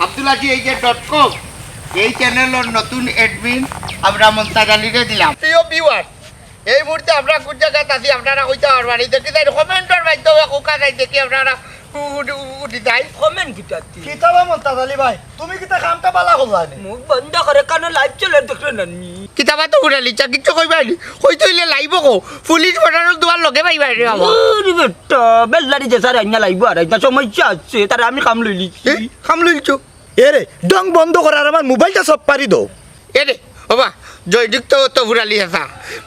আব্দুল আজিম এই যে ডট কম, এই চ্যানেলর নতুন অ্যাডমিন আমরা মন্তাজ আলীরে দিলাম। প্রিয় ভিউয়ার, এই মুহূর্তে আমরা কোন জাগাত আছি আপনারা কইতা পারবা নি? দেখি তাই কমেন্টর মাধ্যমে কোকা যাই দেখি আপনারা উ-, উ-, উ-, উঠি যাই। কমেন্ট কিতা তি? কিতা বা মন্তাজ আলী ভাই, তুমি কিতা কামটা বালা করলা নি? মুখ বন্ধ করে কানো লাইভ চলে দেখলে না নি? কিতা বা তো উড়ালি চা, কিচ্ছু কইবা নি। কইতে অইলে লাইভও কও। পুলিশ বর্ডারর দুয়ার লগে পাইবা রে বাবা। আরে বেটা, বেল্লারি যে স্যার আইনা লাইভ আর আইনা সমস্যা আছে, তারে আমি কাম লইলিছি। এ? কাম লইলছো? এ রে, ঢং বন্ধ কর আর আমার মোবাইলটা সব পারি দাও। এ রে, ওবা, জয়দিক তো, তো ফুরালি হেসা।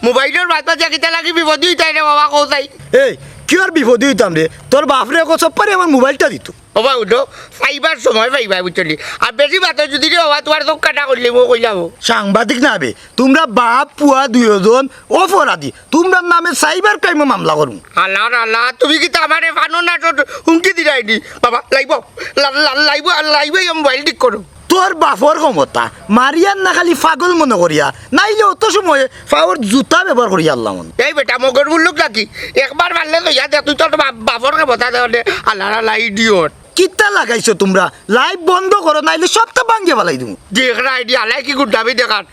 মোবাইলর বাদ বাদ কিতা লাগি বিপদ অইতায় রে বাবা, কও তাই। এই, কিওর বিপদ অইতাম রে? তোর বাপরে কও সব পারি আমার মোবাইলটা দিত। ওবা, উঠো, পাইবার সময় পাইবা, বুঝছো নি? আর বেশি মাতো যদি রে বাবা, তুমার চোখ কাটা করিলিমু, কইলাম। সাংবাদিক না বে, তুমরা বাপ পুয়া দুইওজন অপরাধী। তুমরার নামে সাইবার ক্রাইমো মামলা করমু। আল্লাহ রে আল্লাহ, তুমি কিতা আমারে ফানো না তো হুমকি দিরায় নি? বাবা, লাইবো, লা-, লা-, লাইবো, লাইবো, এই মোবাইল ঠিক করো। তোর বাপর ক্ষমতা, মারিয়ার না খালি পাগল মনো করিয়া, নাইলে অত সময় পাওর জুতা ব্যবহার করিয়া আল্লাহ মনে। এই বেটা, মগর মুল্লুক নাকি? একবার মারলে তো ইয়া দে, তুই তোর বাপ-, বাপর ক্ষমতা দে, আল্লাহ রে আল্লাহ, ইডিয়ট। কিতা লাগাইছো তুমরা? লাইভ বন্ধ করো, নাইলে সবটা ভাঙ্গিয়া ফালাই দিমু। দেখরা আইডি আলাই কি গুন্ডামি দেখার।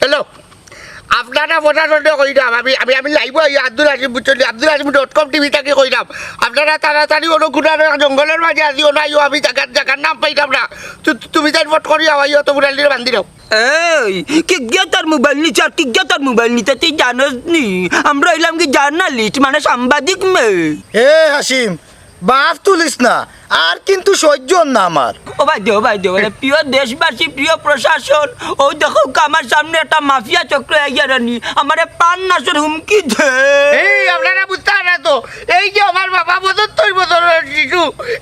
হ্যালো, আপনারা প্রশাসনরে কইরাম, আমি, আমি, আমি লাইভো আইয়া আব্দুল হাসিম বুঝছইন, আব্দুল হাসিম ডট কম টিভি থাকি কইরাম, আপনারা তাড়াতাড়ি অনো কুনার জঙ্গলর মাঝে আছি, অনো আইও, আমি জাগার, জাগার নাম পাইরাম না। তু-, তু-, তুমি তাইন ফট করি আও, আইও তো ফুরালিরে বান্ধি দাও। এই, কিগিয়া তোর মোবাইল নিছে আর কিগিয়া তোর মোবাইল নিছে, তুই জানোস নি? আমরা অইলাম কি জার্নালিস্ট, মানে সাংবাদিক বে। এ হাসিম, বাফ তুলিস না, আর কিন্তু সইজ্য অর না আমার। ও বায়দি, ও বায়দি, ও বায়দি, প্রিয় দেশবাসী, প্রিয় প্রশাসন, অউ দেখউক্কা আমার সামনে একটা মাফিয়া চক্র আইয়া রানি, আমারে প্রাণ নাশর হুমকি দে। এই, আপনারা বুঝতা না তো, এই যে আমার বাবা পঁচাত্তর বছরর শিশু,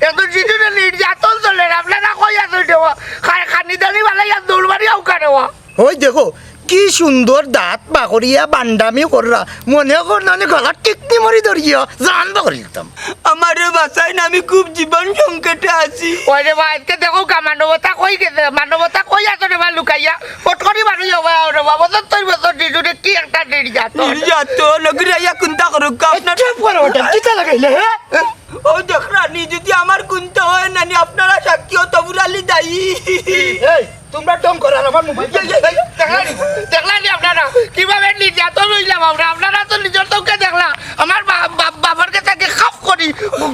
এত শিশুরে নির্যাতন চলের, আপনারা কই আছইন দেওয়া, খা-, খানি দানি বানাইয়া দৌড় মারি আউকা দেওয়া। ওই দেখো, কি সুন্দর দাঁত বার করিয়া বান্ডামি কররা। মনে কর না, অনে গলাত টিকনি মরি ধরিয়া জান বার করি দিতাম। আমারে বাঁচাইন, আমি খুব জীবন সংকটে আছি। ওই রে বা, আজকে দেখউক্কা, মানবতা কই গেছে? মানবতা কই আছে রে বা লুকাইয়া? ফট করি বাড়ি যাও বা, ওরে বাবা, পঁচাত্তর বছর শিশুরে কি একটা নির্যাতন। নির্যাতন, লগিরাইয়া কুন্তা করউক্কা, আপনার চুপ করো ওটা, কিতা লাগাইলে, হ্যাঁ? ও দেখরানি, যদি আমার কুন্তা অয় নানি, আপনারা সাক্ষী অত ফুরালি দায়ী। এই, তুমরা ঢং কররায় আমার মোবাইল। এই, এই, এই, দেখলানি, দেখলানি আপনারা কিভাবে নির্যাতন অইলাম আমরা? আপনারা তো নিজর চউখে দেখলা, আমার বা-, বা-, বাবার কাছে গিয়া খাপ করি,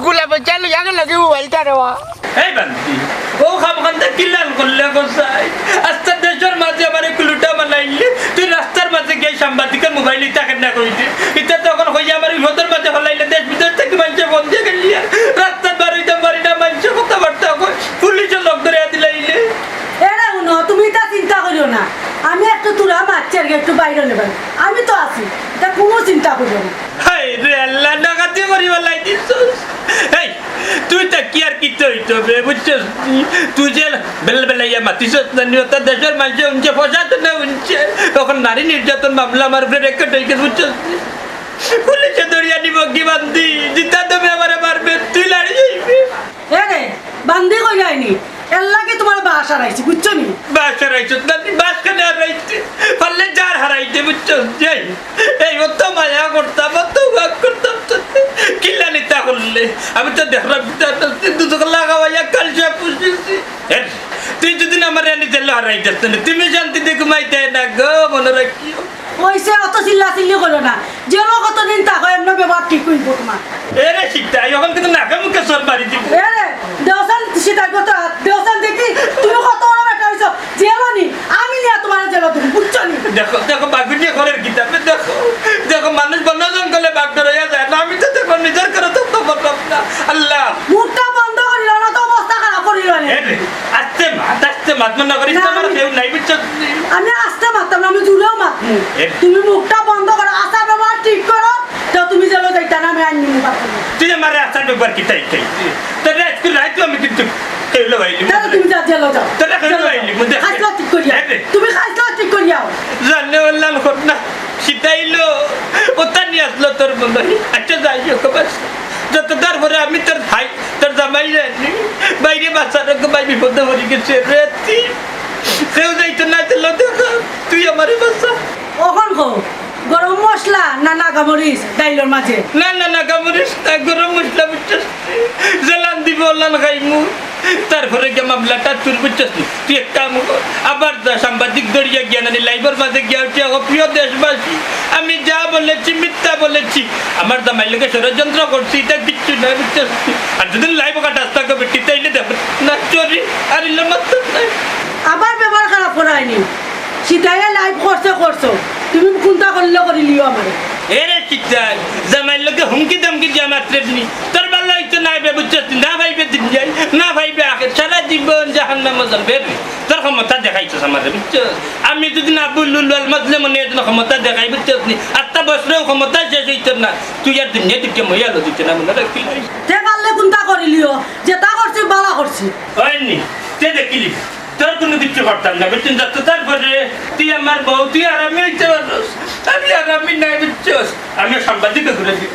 গুলা বেচা লইয়া গেল কি মোবাইলটা রে বা। এই বান্দি, ও খামখান্দা কিলান করলে গো সাই? আস্তা দেশর মাঝে আমারে কুলুটা বানাইলে, তুই রাস্তার মাঝে গিয়া সাংবাদিকর মোবাইল ইতা কেনে কইলে? ইতা তো অখন কইয়া আমারে বিপদর মাঝে ফালাইলে, দেশ বিদেশ থাকি মানষে ফোন দিয়া গেলিয়া, রাস্তাত বার অইতাম পারি না, মানষে কথাবার্তা কয়, পুলিশে লগ ধরাইয়া দিলাইলে। এরে হুনো, তুমি ইতা চিন্তা করিও না। আমি একটু তুরা মাতছি আর কি, একটু বাইরে নেবেন। আমি তো আছি, ইতা কুনু চিন্তা করিও না। হায় রে আল্লাহ, ডাকাতি করি ফালাই দিছস। এই, তুই তা কি আর কিতা অইতো বে, বুঝছস নি? তুই যে বেলা বেলা ইয়া মাতিছস না নি, অতা দেশর মানষে হুনছে, প্রশাসনে হুনছে। অখন নারী নির্যাতন মামলা আমার উপরে রেকর্ড অই গেছে, বুঝছস নি? পুলিশে ধরিয়া নিবো গি বান্দি, জিতা দমে আমারে মারবে, তুই লাড়ি যাইবে। এ রে, বান্দি কইরায় নি, এরলাগি তুমার বাস হারাইছি, বুঝছো নি? বাস হারাইছস না নি, বাস কেনে হারাইতে? পারলে জান হারাইতে, বুঝছস? যাই, এই অত মায়া করতাম, অত ওয়াক করতাম, তো কিলা নিতা করলে? আমি তো দেখলাম, দুচোখ লাগাওয়াইয়া কাল সব পুষছি। এ, তুই যদি না আমারে আনি জেলো হারাই দিস না, তুমি শান্তিতে ঘুমাইতে না গো, মনে রাখিও। অইছে, অত চিল্লা চিল্লি করো না। জেলো কতদিন থাকো, এমনে ব্যবহার ঠিক অইবো তুমার। এ রে সীতা, অখন কিন্তু নাকে মুখে চড় মারি দিব। এ রে, দেওসান সীতার কথা, দেওসান দেখি, তুমি কত বড় বেটা অইছো, জেলো নি, আমি নিয়া তুমারে জেলো দিমু, বুঝছো নি? দেখো, দেখো, বাগুনিয়ে ঘরের কিতাবে দেখো, দেখো, মানুষ বন্য জঙ্গলে বাঘ ডরাইয়া যায় না, আমি তো দেখো নিজর ঘরে তো খবর পাব না। আল্লাহ। মুখটা বন্ধ করিল না তো অবস্থা খারাপ করিল না। এ রে, আস্তে মাত, আস্তে মাত, মনে করিস না, না, আমার আমি কেউ নাই, বুঝছো? আমি আস্তে মাততাম না, আমি জুরেও মাতমু। এ তুমি মুখটা বন্ধ করো, আচার ব্যবহার ঠিক করো, তো তুমি জেলো যাইতা না, আমি আইন নিমু বাপরে। তুই আমারে আচার ব্যবহার কিতা হিকাইলি? তোরে আজকে রাইতো আমি কিন্তু কেউলো বাইলি। তাহলে তুমি যা, জেলো যাও। তোরে কেউলো বাইলি, মুদে। খাইছলা ঠিক করিয়া। এ রে। তুমি খাইছলা ঠিক করিয়া। জানে ওল্লান কর না, সীতাইলো, অতা নিয়া আসলো তোর মনে হয়। আচ্ছা, যাই হোক, বাস। যত তার পরে আমি তোর ভাই, তোর জামাই জানি। বাইরে বাচ্চা রে, ভাই বিপদে পড়ি গেছে রে, তুই। কেউ যাইতো না, জেলো দেখা, তুই আমারে বাঁচা। অখন কও, গরম মশলা না নাগামরিচ ডাইলর মাঝে? না, না, নাগামরিচ না, গরম মশলা, বুঝছস? জেলান দিব, ওলান খাইমু। তারপরে গিয়া মামলাটা তোর, বুঝছস নি? তুই এক কাম কর, আবার যা সাংবাদিক ধরিয়া গিয়া নানি লাইভর মাঝে গিয়া উঠি, "ও প্রিয় দেশবাসী, আমি যা বলেছি মিথ্যা বলেছি, আমার জামাইর লগে ষড়যন্ত্র করছি, ইটা কিচ্ছু না, বুঝছস নি?" আর যদি লাইভ কাটাস থাকো বেটি, তাইলে দেখো না চুরি, আর ইল্লা মাত্র নাই। আবার ব্যবহার খারাপ করায়নি। সীতাইয়ে লাইভ করছে, করছো। তুমি কুন্তা করিলে করিলিও আমারে। এ রে সীতাই, জামাইর লগে হুমকি দামকি দিয়া মাতরে নি। তোর ভালা অইতো নায় বে, বুঝছস নি? না পাইবে দুনিয়ায়, না পাইবে আখেরাত। সারা জীবন জাহান্নামো জ্বলবে রে। তোর ক্ষমতা দেখাইছস আমারে, বুঝছস? আমি যদি না বুলুল আল মাজলুম মনে অইতো না ক্ষমতা দেখাই, বুঝছস নি? আটটা বছরেও ক্ষমতা শেষ অইতো না। তুই আর দুনিয়ায় দুইটা মহিলা লইতে না, মনে রাখিস। তে পারলে কুন্তা করিলিও, যেতা করছি ভালা করছি। অয়নি, তে দেখিলি। তোর কুনু কিচ্ছু করতাম না, বুঝছস? যত তারপরে তুই আমার বউ, তুই আরামে অইতে পারস। আমি আরামে নাই, বুঝছস? আমি সাংবাদিক ঘুরে দিই।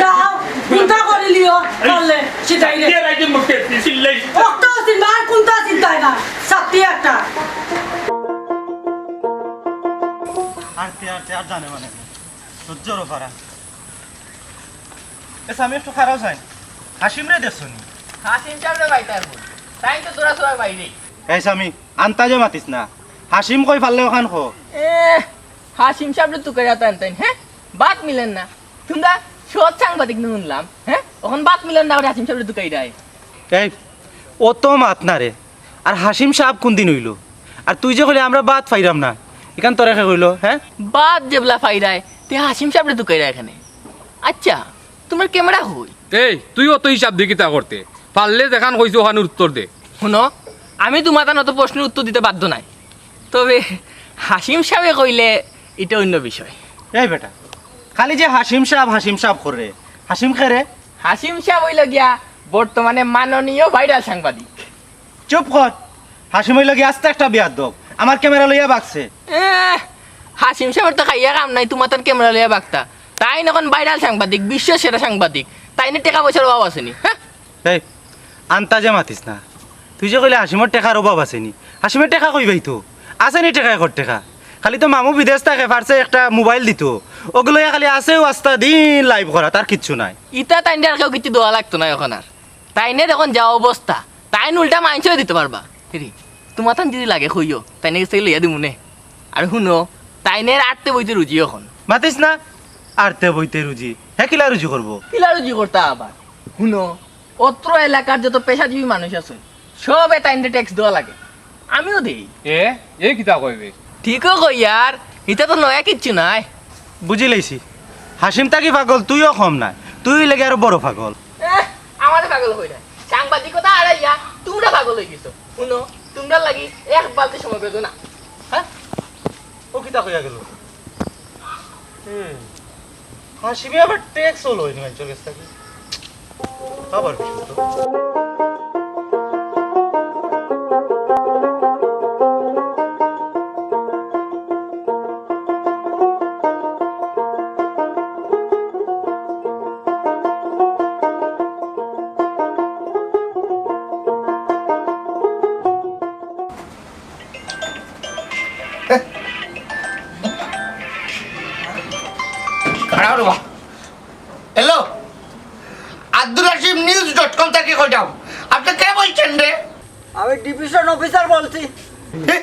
যাও, কুন্তা করিলিও, পারলে, সীতাইরে। তুই আর আগে মুখে দিছিস, লাই। অত চিন্তা, আর কুন্তা চিন্তায় না, সত্যি একটা। আরতে, আরতে, আর জানে মানে। সহ্যর পারা। এ, স্বামী একটু খাড়াও চাই। হাসিমরে দেখছো নি? হাসিম সাবরে বাইতার বল। তাইন তো তোরা সবাই বাইরে। এই স্বামী, আন্তাজে মাতিস না। হাসিম কই পারলে অখান ক। এ, হাসিম সাবরে তুকাইরা তাইন তাইন, হ্যাঁ? বাত মিলের না। তুমরা সৎ সাংবাদিক নু হুনলাম, হ্যাঁ? অখন বাত মিলের না, ওরে হাসিম সাবরে তুকাইরায়। এই, অত মাত না রে। আর হাসিম সাব কুনদিন অইলো? আর তুই যে কইলে আমরা বাত পাইরাম না, ইখান তোরে কে কইলো, হ্যাঁ? বাত যেবলা পাইরায়, তে হাসিম সাবরে তুকাইরায় কেনে। আচ্ছা, তুমার ক্যামেরা কই? এই, তুই অত হিসাব দি কিতা করতে? পারলে যেখান কইছি অখানর উত্তর দে। হুনো, আমি তুমার তান অত প্রশ্নর উত্তর দিতে বাধ্য নায়। তবে হাসিম সাবে কইলে ইটা অইন্য বিষয়। এই বেটা, খালি যে হাসিম সাব, হাসিম সাব করে। হাসিম কে রে? হাসিম সাব অইলো গিয়া বর্তমানে মাননীয় ভাইরাল সাংবাদিক। চুপ কর। হাসিম অইলো গিয়া আস্তা একটা বেয়াদব। আমার ক্যামেরা লইয়া বাগছে। এহ, হাসিম সাবর তো খাইয়া কাম নাই, তুমার তান ক্যামেরা লইয়া বাগতা। তাইন অখন ভাইরাল সাংবাদিক, বিশ্ব সেরা সাংবাদিক। তাইনর টেকা পয়সার অভাব আছে নি, হ্যাঁ? এই, আন্তাজে মাতিস না। তুই যে কইলে হাসিমর টেকার অভাব আছে নি, হাসিমর টেকা কই পাইতো? আছে নি টেকা, একর টেকা? খালি তো মামু বিদেশ থাকে, পারছে একটা মোবাইল দিতো। অগুলো লইয়া খালি আছে আস্তা দিন লাইভ করা, তার কিচ্ছু নাই। ইতা তাইনরে আর কেউ কিচ্ছু দেওয়া লাগতো নায় অখন আর। তাইনর অখন যা অবস্থা, তাইন উল্টা মাইনষরে দিতো পারবা। রে, তুমার তান যদি লাগে কইও, তাইনর গেছ থাকি লইয়া দিমুনে। আর হুনো, তাইনর আটতে বইতে রুজি অখন। মাতিস না, আটতে বইতে রুজি। হে কিলা রুজি করবো? কিলা রুজি করতা আবার? হুনো, অত্র এলাকার যত পেশাজীবী মানুষ আছে, সবে তাইনরে ট্যাক্স দেওয়া লাগে। আমিও দেই। এ, এ কিতা কইবে? ঠিকও কইয়ার, ইতা তো নয়া কিচ্ছু নায়। বুঝিলাইছি, হাসিম থাকি পাগল তুইও কম নায়, তুই অইলে গি আরো বড় পাগল। এহ, আমারে পাগল কইরায়। সাংবাদিকতা হারাইয়া তুমরা পাগল অইগেছো। হুনো, তুমরার লাগি এক বালতি সমবেদনা। হ্যাঁ? ও কিতা কইয়া গেল? হুম। হাসিমে আবার ট্যাক্সও লয়নি মাইনষর গেছ থাকি। আবার বিশুদ্ধ। খাড়াও রে বা। Hello, Abdul Hasim news dot com থাকি কইরাম। আপনে কে বলছেন রে? আমি ডিভিশন অফিসার বলছি। এ,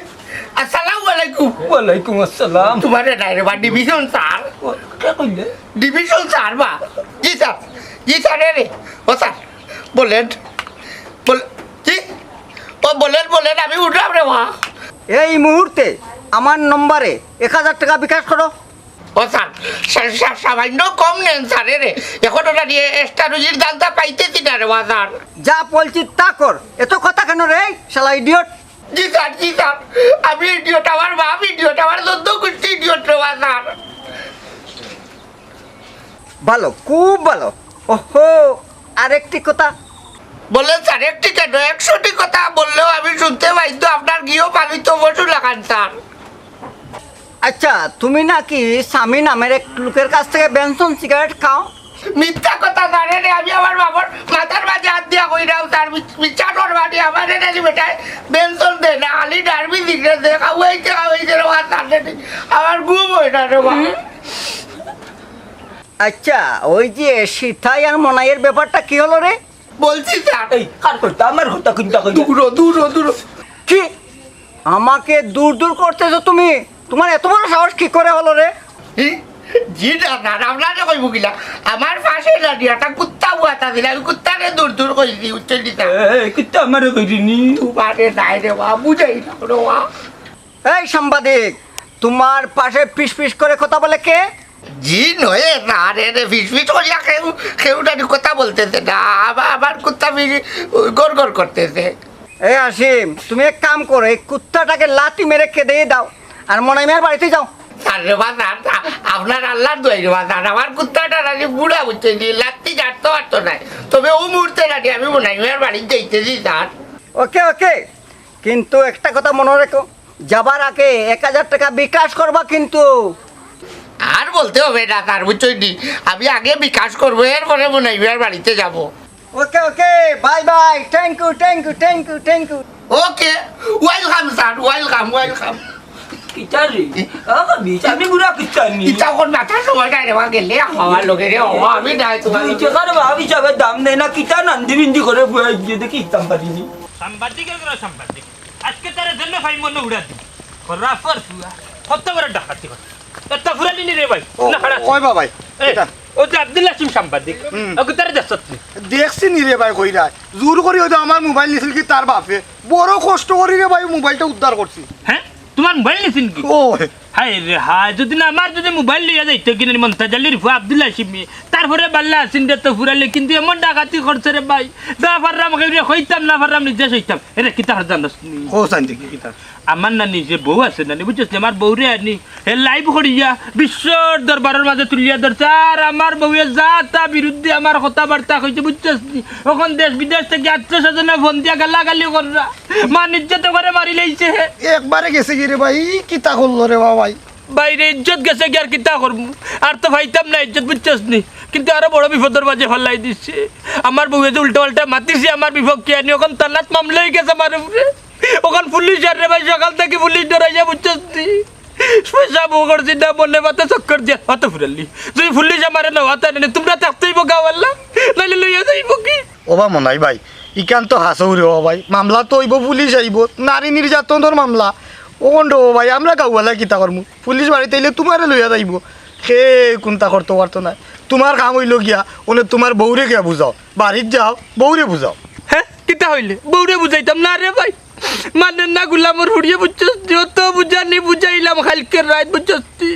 আসসালামু আলাইকুম। ওয়ালাইকুম আসসালাম। তুমারে নায় রে বা, ডিভিশন স্যার। ও, কে কইলে? ডিভিশন স্যার বা। জি স্যার, জি স্যার, এ রে। ও স্যার, বলেন। বল-, কি? ও বলেন, বলেন, আমি উঠলাম রে বা। এই মুহূর্তে আমার নম্বরে এক হাজার টাকা বিকাশ করো। ও স্যার, সা-, সা-, সামান্য কম নেন স্যার, এ রে। এখন ওটা নিয়ে এক্সট্রা রুজির দানটা পাইতেছি না রে বা স্যার। যা বলছি তা কর, এত কথা কেন রে, শালা ইডিয়ট? জি স্যার, জি স্যার, আমি ইডিয়ট, আমার বাপ ইডিয়ট, আমার চোদ্দ গোষ্ঠী ইডিয়ট রে বা স্যার। ভালো, খুব ভালো। ওহো, আরেকটি কথা। বলেন স্যার, একটি কেন, একশোটি কথা বললেও আমি শুনতে বাধ্য, আপনার গৃহপালিত পশু লাখান স্যার। আচ্ছা, তুমি নাকি স্বামী নামের এক লোকের কাছ থেকে বেনসন সিগারেট খাও? মিথ্যা কথা স্যার, এ রে, আমি আমার বাবার মাথার মাঝে হাত দিয়া কইরাম স্যার, মি-, মিথ্যা করবা নি, আমার এ রে বেটায় বেনসন দেয় না, খালি ডারবি সিগারেট দেয়, খাওয়াইতে খাওয়াইতে রে বা স্যার, রে, আমার ঘুম হয় না রে বা। আচ্ছা, ওই যে সিথাই আর মনাইয়ের ব্যাপারটা কি হলো রে? বলছি স্যার। এই, কার কথা? আমার কথা কুনটা কইলা? দূর হ, দূর হ, দূর হ। কি? আমাকে দূর দূর করতেছো তুমি? তোমার এত বড় সাহস কি করে হলো রে? ই, জি না স্যার, আপনারে কইবো কিলা? আমার পাশে না দিয়া একটা কুত্তা বওয়াত আছিল, আমি কুত্তারে দূর দূর কইছি, বুঝছইন নি স্যার? এই, কুত্তা আমারে কইছইন নি? তুমারে নায় রে বা, বুঝাই না রে বা। এই সাংবাদিক, তোমার পাশে ফিস ফিস করে কথা বলে কে? জি নয়, না রে, রে, ফিস ফিস করিয়া কেউ, কেউ নানি কথা বলতেছে না। আবার, আবার কুত্তা ফিস গড় গড় করতেছে। এই আসিম, তুমি এক কাম করো, এই কুত্তাটাকে লাথি মেরে খেদে দাও, আর মনাই মিয়ার বাড়িতে যাও। স্যার রে বা, স্যার, স্যার, আপনার আল্লাহর দোয়াই রে বা, স্যার, আমার কুত্তাটা নানি বুড়া, বুঝছইন নি, লাথি ঝাড়তে পারতো নায়। তবে ও মুহূর্তে নানি আমি মনাই মিয়ার বাড়িত যাইতেছি স্যার। ওকে, ওকে, কিন্তু একটা কথা মনে রেখো, যাবার আগে এক হাজার টাকা বিকাশ করবা কিন্তু। আর বলতে হবে না স্যার, বুঝছইন নি? আমি আগে বিকাশ করবো, এরপরে মনাই মিয়ার বাড়িতে যাবো। Okay, okay, bye bye, thank you, thank you, thank you, thank you। Okay, welcome sir, welcome, welcome. কিতা রে? ও, বিশ, আমি বুড়া কিতা নি? ইতা কোন মাথার সময় নাই রে, বা গেলে আমার লগে রে, ও, আমি নাই তোমার দুই লগে। টেকার ভাব হিসাবে দাম দেয় না, কিতা নান্দি বিন্দি করে বুয়া গিয়ে দেখি ইতাম পারিনি। সাংবাদিকের ঘরো সাংবাদিক। আজকে তারে জেলে ফাই মনে উড়া দি। খরাফর ফুয়া। কত বড় ডাকাতি করে। এত ফুরালি নি রে ভাই? ও, না, খারাপ। ওই বাবাই, এই, এটা। ও যে আব্দুল হাসিম সাংবাদিক। হুম। ওকে তারে দেখছত নি? দেখছি নি রে ভাই কইরা। জোর করি ওই তো আমার মোবাইল নিছিল কি তার বাপে। বড় কষ্ট করি রে ভাই মোবাইলটা উদ্ধার করছি। হ্যাঁ? তোমার মোবাইল নিছিল কি? ও। হায় রে হায়, যদি না আমার যদি মোবাইল লইয়া যাইতো কিনা মন্তাজ আলীর ফুয়া আব্দুল হাসিম, তারপরে বাল্লা আছেন রে তো ফুরালি, কিন্তু এমন ডাকাতি করছে রে ভাই, না পারলাম কেউরে কইতাম, না পারলাম নিজে সইতাম। এরে কিতা হর জানোস নি? কও চাইন দেখি কিতা? আমার নানি যে বউ আছে নানি, বুঝছস নি? আমার বউরে আনি, হে লাইভ করিয়া বিশ্বর দরবারর মাঝে তুলিয়া ধরছে। আর আমার বউয়ে যা তা বিরুদ্ধে আমার কথাবার্তা কইছে, বুঝছস নি? অখন দেশ বিদেশ থাকি আত্মীয় স্বজনে ফোন দিয়া গালাগালি কররা। মান ইজ্জত করে মারি লাইছে হে। একবারে গেছে গি রে ভাই, ই কিতা করলো রে বাবাই? বাইরে ইজ্জত গেছে গি আর কিতা করমু? আর তো পাইতাম না ইজ্জত, বুঝছস নি? কিন্তু আরো বড় বিপদর মাঝে ফালাই দিছে। আমার বউয়ে যে উল্টা পাল্টা মাতিছে আমার বিপক্ষে আনি, অখন থানাত মামলা অই গেছে আমার উপরে। অখন পুলিশ আর রে ভাই, সকাল থাকি পুলিশ ডরাইয়া, বুঝছস নি? পয়সা বউ করছি না, মনে মাথা চক্কর দিয়া, অত ফুরালি। যদি পুলিশ আমারে না অতা আনে, তোমরা থাকতে অইবো গাওয়াল্লা, নাইলে লইয়া যাইবো কি? ও বা মনাই ভাই, ইখান তো হাছাউ রে ও ভাই, মামলা তো অইবো, পুলিশ আইবো, নারী নির্যাতনর মামলা। অখন রে ও ভাই, আমরা গাওয়াল্লা কিতা করমু? পুলিশ বাড়িত আইলে তুমারে লইয়া যাইবো, হে কুন্তা করতো পারতো নায়। তুমার কাম অইলো গিয়া, অনে তুমার বউরে গিয়া বুঝাও, বাড়িত যাও, বউরে বুঝাও। হে, কিতা কইলে? বউরে বুঝাইতাম না রে ভাই। মানে না গুলামর ফুড়িয়ে, বুঝছস নি? অত বুঝানি বুঝাইলাম কাইলকে রাইত, বুঝছস নি?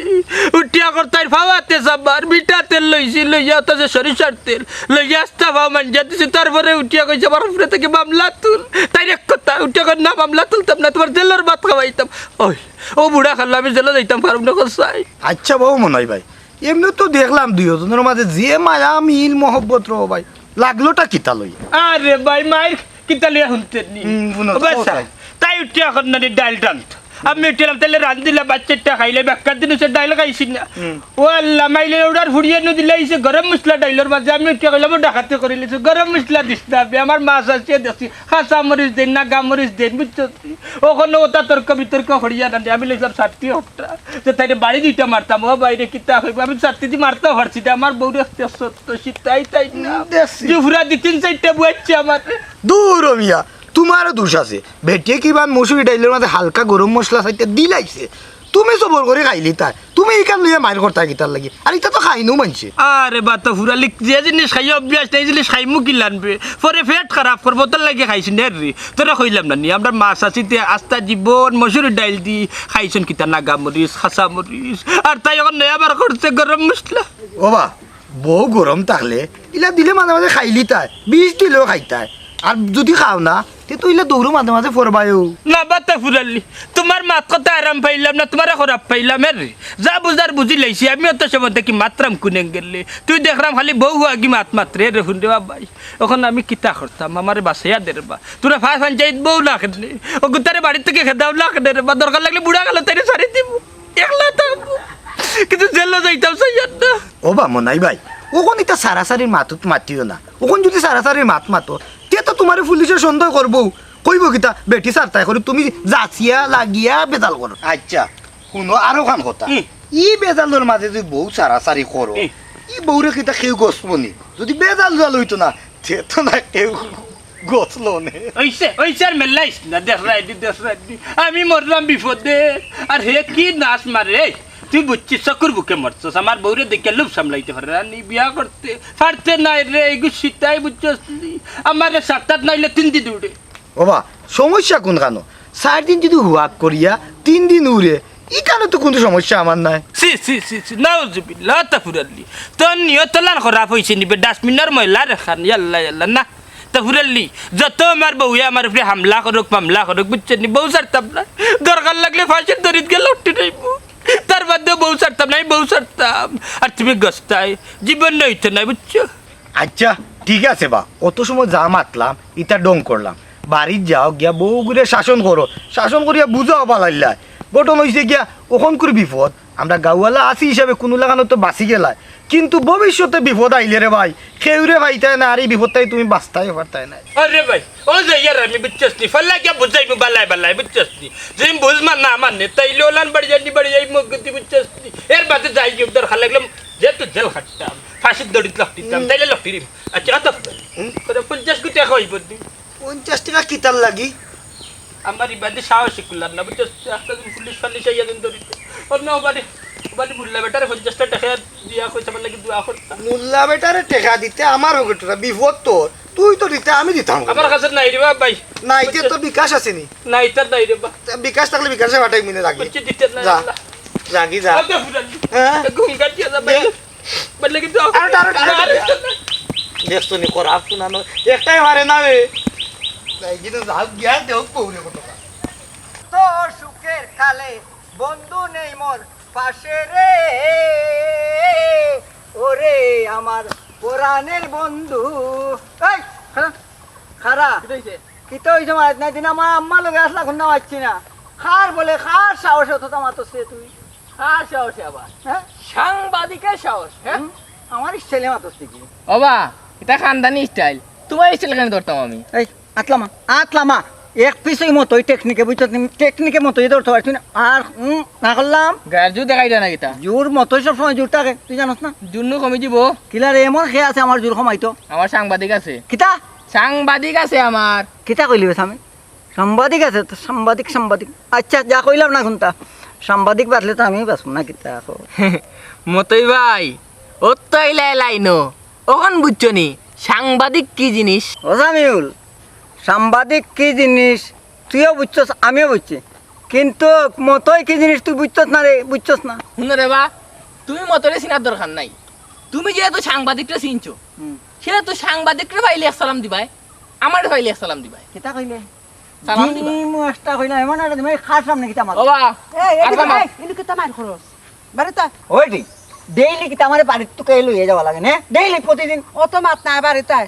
উঠিয়া কর তাইর ফাওয়াতে সাবার, মিঠা তেল লইছি, লইয়া অতা যে সরিষার তেল, লইয়া আস্তা ফাও মাঞ্জা দিছি, তারপরে উঠিয়া কইছে, "আমার উপরে থাকি মামলা তুল।" তাইর এক কথা, উঠিয়া কর, "না, মামলা তুলতাম না, তুমার জেলর ভাত খাওয়াইতাম।" ওই, ও বুড়া খাল্লা, আমি জেলো যাইতাম পারুম না, কছাই। আচ্ছা বাবু মনাই ভাই, এমনে তো দেখলাম দুইওজনর মাঝে যে মায়া, মিল, মহব্বত রে ও ভাই, লাগলোটা কিতা লইয়া? আরে ভাই, মাইর কিতা লইয়া হুনতে নি? হুম, হুনো, ও বাচ্চা, কোথায়? তাই উঠিয়া এখন না নি ডাইল রান্ধতো। আমি উঠিলাম, তাইলে রান্ধিলা, বাচ্চাটা খাইলে, বেকার দিন হইছে ডাইল খাইছি না। হুম। ও আল্লাহ, মাইলে ওটার ফুড়িয়ে নু দিলাইছে গরম মশলা ডাইলর মাঝে। আমি উঠিয়া কইলাম, "ও ডাকাতি করিলিছো, গরম মশলা দিস না বে, আমার মাছ আছে দেখছি, কাঁচা মরিচ দেন, নাগা মরিচ দেন, বুঝছো নি?" ওখানে ওটা তর্ক বিতর্ক করিয়া না নি, আমি লইছিলাম ছাত্তি হট্টা, যে তাইরে বাড়ি দুইটা মারতাম, ও বাইরে কিতা কইবো, আমি ছাত্তি দি মারতেও পারছি না, আমার বউরে সত্য সিতাই তাই না। হুম, দেখছি। জুফরা দি তিন চাইরটা বুয়াইছে আমার। দূর ও মিয়া, তুমারও দুষ আছে। বেটিয়ে কিবা মসুরি ডাইলর মাঝে হালকা গরম মশলা চাইটা দিলাইছে, তুমি সবর করি খাইলিতায়। তুমি ইখান লইয়া মাইর করতায় কিতার লাগি? আর ইটা তো খাইনউ মানষে। আরে বা তো ফুরালি, যে জিনিস খাইয়া অভ্যাস নাই, এই জিনিস খাইমু কিলান বে? পরে পেট খারাপ করবো, তোর লাগি খাইছি না রে। তোরে কইলাম না নি, আমরা মাছ আছিতে আস্তা জীবন মসুরি ডাইল দি খাইছন কিতা নাগা মরিচ, কাঁচা মরিচ, আর তাই এখন নয়া বার করছে গরম মশলা। ও বা, বউ গরম থাকলে ইলা দিলে মাঝে মাঝে খাইলিতায়, বিষ দিলেও খাইতায়। আর যুদি খাও না, তে তো ইলা দৌড়ো মাঝে মাঝে পড়বায়ও। না বা তো ফুরালি, তুমার মাত কথা আরাম পাইলাম না, তুমারে খারাপ পাইলাম এর। যা বুঝার বুঝিলাইছি, আমি অত সময় দেখি মাতরাম কুন angle এ। তুই দেখরাম খালি বউ হুয়াগি মাত মাতরে রে হুন রে বাবাই। এখন আমি কিতা করতাম, আমারে বাঁচাইয়া দে রে বা। তোরা ফাঁস ফান যাইত বউ না কেনে, ও গুতারে বাড়ি থাকি খেদাও না কেনে রে বা। দরকার লাগলে বুড়া গেলে তাইরে ছাড়ি দিমু। একলা থাকমু। কিন্তু জেলো যাইতাম চাইয়ার না। ও বা মনাই ভাই, অখন ইতা সারাসারির মাতুত মাতিও না। অখন যুদি সারাসারির মাত মাতো, তে তো তুমারে পুলিশে সন্দেহ করবো। কইবো কিতা, বেটি ছাড়তায় করি, তুমি যাচিয়া লাগিয়া বেজাল করো। আচ্ছা, হুনো আরো খান কথা। হুম। ই বেজালর মাঝে যুদি বউ সারাসারি করো, হুম। ই বউরে কিতা কেউ গছবো নি? যুদি বেজাল জাল অইতো না, তে তো না কেউ গছলো নে। অইছে, অইছে, আর মেলাইস না, দেশরাই দি, দেশরাই দি। আমি মরলাম বিপদে, আর হে কি নাচ মারে। এই, তুই বুঝছিস, চকুর বুকে মরছস। আমার বউরে দেখিয়া লোভ সামলাইতে পারে না, নি বিয়া করতে পারতে নাই রে, এইগু সিতাই বুঝছস নি? আমারে সাত আট নাইলে তিন দিন উড়ে। ও বা, সমস্যা কুনখানো? চাইর দিন যুদি হুয়াক করিয়া তিন দিন উড়ে, ইখানো তো কুনু সমস্যা আমার নাই। ছি, ছি, ছি, ছি, নাউজুবিল্লাহ, তা ফুরালি। তোর নিয়ত লান খারাপ অইছে নি বে, ডাস্টবিনর ময়লা রেখান, ইয়াল্লা, ইয়াল্লা, না। তা ফুরালি, যত আমার বউয়ে আমার উপরে হামলা করুক, মামলা করুক, বুঝছো নি? বউ ছাড়তাম না। দরকার লাগলে ফাঁসির দড়িত গিয়া লটকি যাইমু। তার বাদে বউ ছাড়তাম না, আমি বউ ছাড়তাম। আর তুমি গছতায়, জীবন নইতে নাই, বুঝছো? আচ্ছা, ঠিক আছে বা, অত সময় যা মাতলাম, ইতা ঢং করলাম। বাড়িত যাও, গিয়া বউগুরে শাসন করো, শাসন করিয়া বুঝাও বালাইল্লায়। ঘটনা অইছে গিয়া, অখনকুর বিপদ, আমরা গাঁওয়ালা আছি হিসাবে কুনু লাখানো তো বাঁচি গেলায়, কিন্তু ভবিষ্যতে বিপদ আইলে রে ভাই, কেউরে পাইতায় না, আর ই বিপদ থাকি তুমি বাঁচতায় পারতায় না। আরে ভাই, ও যাইয়ার আমি বুঝছস নি, ফাল্লা গিয়া বুঝাইমু বালায় বালায়, বুঝছস নি? যদি বুঝ মান না মানে, তাইলে ওলান বাড়ি যাইনি, বাড়ি যাইমু গতি, বুঝছস নি? এর বাদে যাই গিয়া দরকার লাগলে যেহেতু জেল খাটতাম, ফাঁসির দড়িত লটকিতাম, হুম। তাইলে লটকি দিম। আচ্ছা, অত হুম। করে পঞ্চাশ কোটি টাকা অইবো নি। পঞ্চাশ টেকা কিতার লাগি? আমার ইবাদি সাহসে কুলার না, বুঝছস? একটা দিন পুলিশ ফালিশ আইয়া দিন ধরিতে। অন্য ওবাদি, ওবাদি মোল্লা বেটারে পঞ্চাশটা টেকা দিয়া কইছে আমার লাগি দোয়া করতা। মোল্লা বেটারে টেকা দিতে আমার পকেটটা বিপদ তোর, তুই তো দিতে আমি দিতাম। আমার কাছে নাই রে বা ভাই। নাই, তে তোর বিকাশ আছে নি? নাই, তার নাই রে বা। তে বিকাশ থাকলে বিকাশে পাঠাই মিনে রাখি। বুঝছি, দিতে নাই যা। আল্লাহ। রাখি যা। আবে ফুরান। হ্যাঁ? ঘুম কাটিয়া যা ভাই। দে। বললে কিন্তু আরো, আরো, আরো, আরো। আরে, দেখছো নি, করাপ শুনানো। একটাই মারে না রে। এই কিন্তু যাও গিয়া দেও পৌরে কত। তোর সুখের কালে বন্ধু নেই মোর পাশে রে, ওরে আমার পরাণের বন্ধু। এই, খারা, খারা। কিতা অইছে? কিতা অইছে মারাত নাই দিন? আমার আম্মার লগে আসলা, কুন্তা মাতছি না। কার বলে, কার সাহসে অতটা মাতছে তুই? কার সাহসে আবার? হ্যাঁ? সাংবাদিকের সাহস, হ্যাঁ? হুম? আমার স্টাইলে মাতছে কি? ওবা, ইটা খানদানি স্টাইল। তুমার স্টাইল কেনে ধরতাম আমি? এই, আতলামা, আতলামা। এক পিছই মতই টেকনিকে, বুঝছস নি? টেকনিকে মতই ধরতে পারছি না। আর, হুম, না করলাম। গায়ের জোর দেখাই দেয় না কিতা? জোর মতই সব সময় জোর থাকে, তুই জানোস না? জোর নু কমি দিব। কিলা রে, এমন খে আছে আমার জোর কমাইতো? আমার সাংবাদিক আছে। কিতা? সাংবাদিক আছে আমার। কিতা কইলি বে সামে? সাংবাদিক আছে তো, সাংবাদিক, সাংবাদিক। আচ্ছা, যা কইলাম না কুন্তা। সাংবাদিক বাঁচলে তো আমিও বাঁচবো না, কিতা কও? মতই ভাই, অত তো ইলাই লাইনো। অখন বুঝছো নি, সাংবাদিক কি জিনিস? ও সামিউল, সাংবাদিক কি জিনিস তুইও বুঝছস, আমিও বুঝছি, কিন্তু মতই কি জিনিস তুই বুঝছস না রে, বুঝছস না। হুনো রে বা, তুমি মতরে চিনার দরকার নাই। তুমি যেহেতু সাংবাদিকরে চিনছো, হুম। সেহেতু সাংবাদিকরে পাইলে এক সালাম দিবায়, আমারে পাইলে এক সালাম দিবায়। কিতা কইলে? সালাম দিবা। দিমু একটা কইলে, এমন একটা দিমু, এই খার সামনে কিতা মাত? ওবা, এই, এই, আর কিতা মাত? এই, ইনু কিতা মার খরচ? বাড়িত আয়। ওই রে, ডেইলি কিতা আমারে বাড়িত তুকাই লইয়া যাওয়া লাগে নে? ডেইলি প্রতিদিন। অত মাত না, বাড়িত আয়।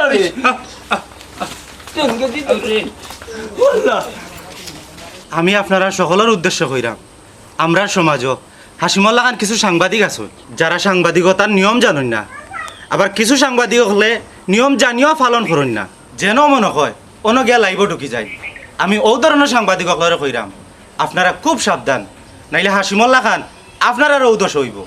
আমি আপনারা সকলর উদ্দেশ্যে কইরাম, আমরার সমাজও হাসিমর লাখান কিছু সাংবাদিক আছে, যারা সাংবাদিকতার নিয়ম জানইন না, আবার কিছু সাংবাদিক অকলে নিয়ম জানিও পালন করইন না। যেন মনে কয় অনো গিয়া লাইভও ঢুকি যায়। আমি অউ ধরনর সাংবাদিক অকলরে কইরাম, আপনারা খুব সাবধান, নাইলে হাসিমর লাখান আপনারারও অউ দশা অইবো।